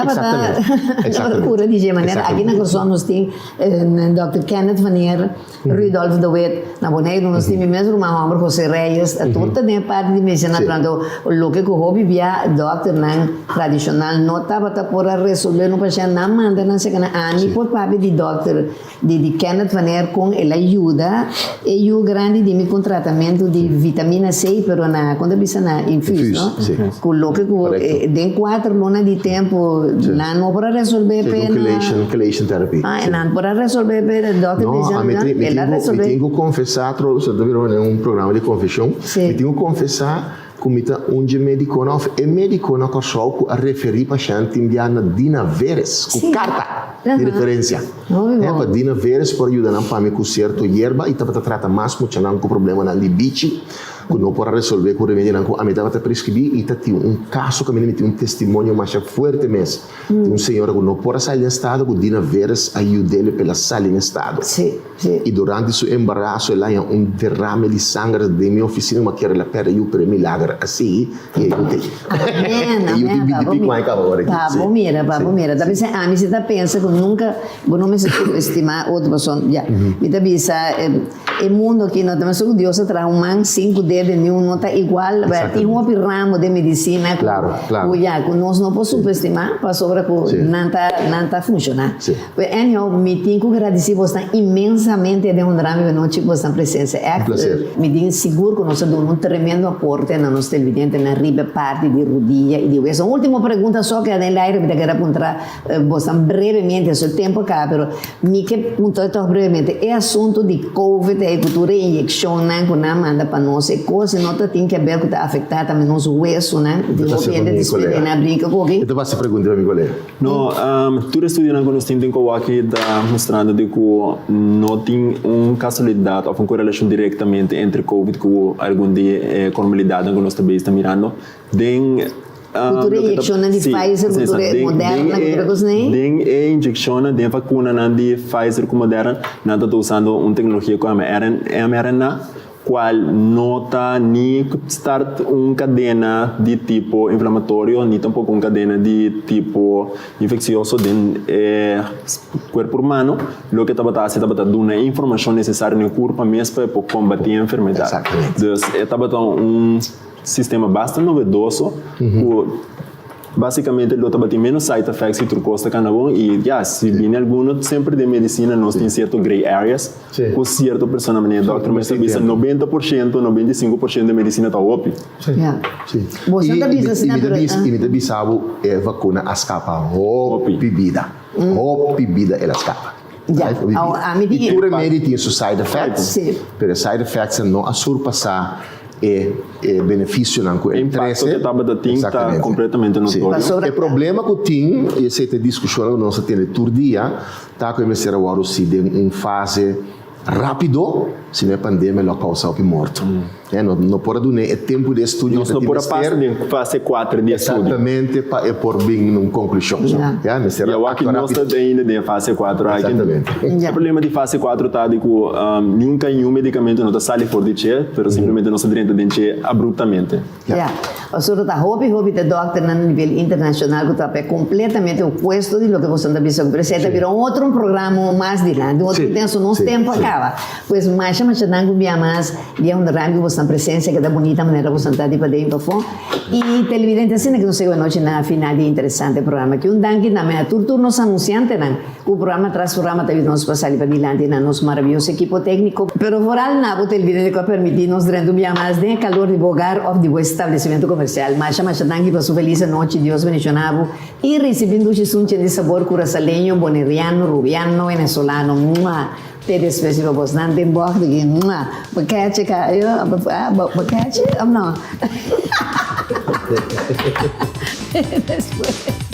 exactamente. Cura di dje manera. Aki na Kòrsou nos tin Dòkter Kenneth van Eer, Rudolf de Wit, na Boneiru nos tin mi mes ruman hòmber José Reyes, tur ta den e parti di medisina natural. Anto loke ku hopi bia dòkternan tradishonal no tabata por a resolve un pashènt, nan manda nan seka nan. Ami por papia di dòkter di di Kenneth van Eer kon el a yuda e yu grandi di mi ku un tratamentu di vitamina C pero na kon ta bisa na infuus no? Ku loke ku den kuater luna di tempu nan no por a resolve pena. Chelation therapy. Ah, e nan por a resolve pero e dokter No, bisa a mi nan, tin, mi el a tin ku, mi resolve. tin ku konfesá tro, so ta bira manera un programa di konfeshon. Sí. Mi tin ku konfesá ku mi ta un dje medikonan òf e mediko na Kòrsou ku a referí pashènt tin bia na Dina Veres ku Sí. karta di Aha. referensia. Hopi Eh, bon. pa Dina Veres por a yuda nan pa mi ku sierto yerba i tabata trata mas muchanan ku problemanan di bichi. Ku no por a resolvé ku remedionan ku ami tabata preskribí i ta tin un kaso kaminda mi tin un testimonio masha fuerte mes di un señora ku no por a sali den estado ku Dina Veres a yud'é p'el a sali den estado. I durante su embaraso el a haña un derame di sanger den mi ofisina ku mi a kere el a pèrdè yu pero e milager a sigui i e yu t'ei. Amén, E yu tin amén. binti pico aña kaba ora aki. Pa bo mira, pa bo mira. Ta bisa ami si ta pensa ku nunka bo no mester subestimá otro persona. Ya, mi ta bisa. E mundo aki no ta mester ku Dios a traha un man sin ku dede ni un no ta igual. Tin hopi ramo den medisina ku ku ya ku nos no por subestimá pasobra ku nan ta nan ta funshoná. Pero anyhow mi tin ku gradisí bosnan inmensamente den honrá mi anochi ku bosnan presensia. Ègt mi tin sigur ku nos a duna un tremendo aporte na nos televidentenan riba e parti di rudia i di weso. Un ultimo pregunta so keda den laire mi ta kere puntra bosnan brevemente, so e tempo a kaba pero Mi ke puntra tòg brevemente, e asuntu di covid ei ku tur e inyekshonnan ku nan manda pa nos, e kos no ta tin ke ber ku ta afektá tambe nos wesunan? Ku tin hopi hende ta spera i nan brinka ku oki. E ta basta pregunta pa mi kolega. No, tur e studionan ku nos tin den Kowaki ta mustrando di ku no tin un kasualidat òf un korelashon direktamente entre covid ku algun di e komorbilidatnan ku nos ta bes ta mirando. Den Ku tur e inyekshonnan di Pfizer, ku tur e Moderna, ku tur e kosnan ei? Den e inyekshonnan, den e vakunanan di Pfizer ku Moderna, nan ta usando un teknologia ku yama mRNA. Cual no ta ni start un cadena di tipo inflamatorio ni tampoco un cadena di tipo infeccioso den e cuerpo humano. Loke tabata haci tabata duna e informacion necesario na e curpa mes pa e por combati e enfermedad. Dus e tabata un sistema basta novedoso cu Basicamente lo tabatin menos side effects y tur cos ta cana bon y ya si bini alguno semper den medicina nos tin cierto grey areas cu cierto persona manera doctor mester bisa 90% 95% den medicina ta hopi. Boso ta bisa asina pero Y mi ta bisa bo e vacuna a scapa hopi bida hopi bida el a scapa. Y tur remedi tin su side effects pero e side effects no a surpasa E e beneficionan cu el trece. E impacto cu tabata tin ta completamente notorio. E problema cu tin, y esey ta e discusionnan cu nos ta tene tur dia, ta cu e mester a worde usi den un fase rapido, si no e pandemia lo a causa hopi morto. No no por a dun'e e tempo di estudio cu ta tin mester. Nos no por a pasa den fase cuater di estudio. Exactamente, pa e por bin na un conclusion. Ya, mester a actua rapido. Y awor nos ta ainda den fase cuater aki. Exactamente. E problema di fase cuatro ta di cu nunca niun medicamento no ta sali for di dje, pero simplemente nos ta drenta den dje abruptamente. Ya. Pasobra ta hopi hopi ta dokternan a nivel internacional cu ta papia completamente opuesto di loke boso ta bisa. Pero esey ta bira un otro programa mas dilanti, un otro tenso. Nos tempo a caba. Pues masha masha danki un bia mas di a honra mi cu boso presencia cu ta bunita manera boso ta di paden y pafó. Y televidente asina cu nos yega anochi na final di e interesante programa aki. Un danki tambe a tur tur nos anunciantenan. Ku programa tras programa ta yuda nos pa sali padilanti na nos maravioso ekipo tékniko. Pero vooral na bo televidente ku a permití nos drenta un bia mas den e kalor di bo hogar òf di bo establesimentu komersial. Masha masha danki pa su felis anochi. Dios bendishoná bo i risibí un dushi sunchi di sabor kurasaleño, boneriano, rubiano, venezolano. Mua! Te despues riba bosnan den bòg di ki mua! Bo kèchi ka yo? Bo kèchi òf no? Te despues.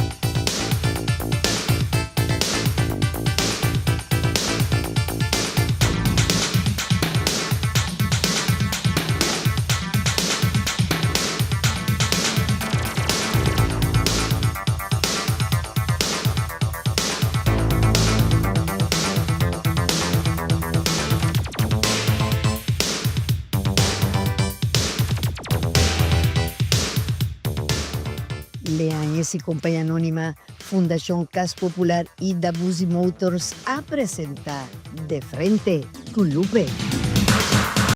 Leañez y Compañía Anónima, Fundacion Cas Popular y Dabuzi Motors a presenta De Frente cu Lupe.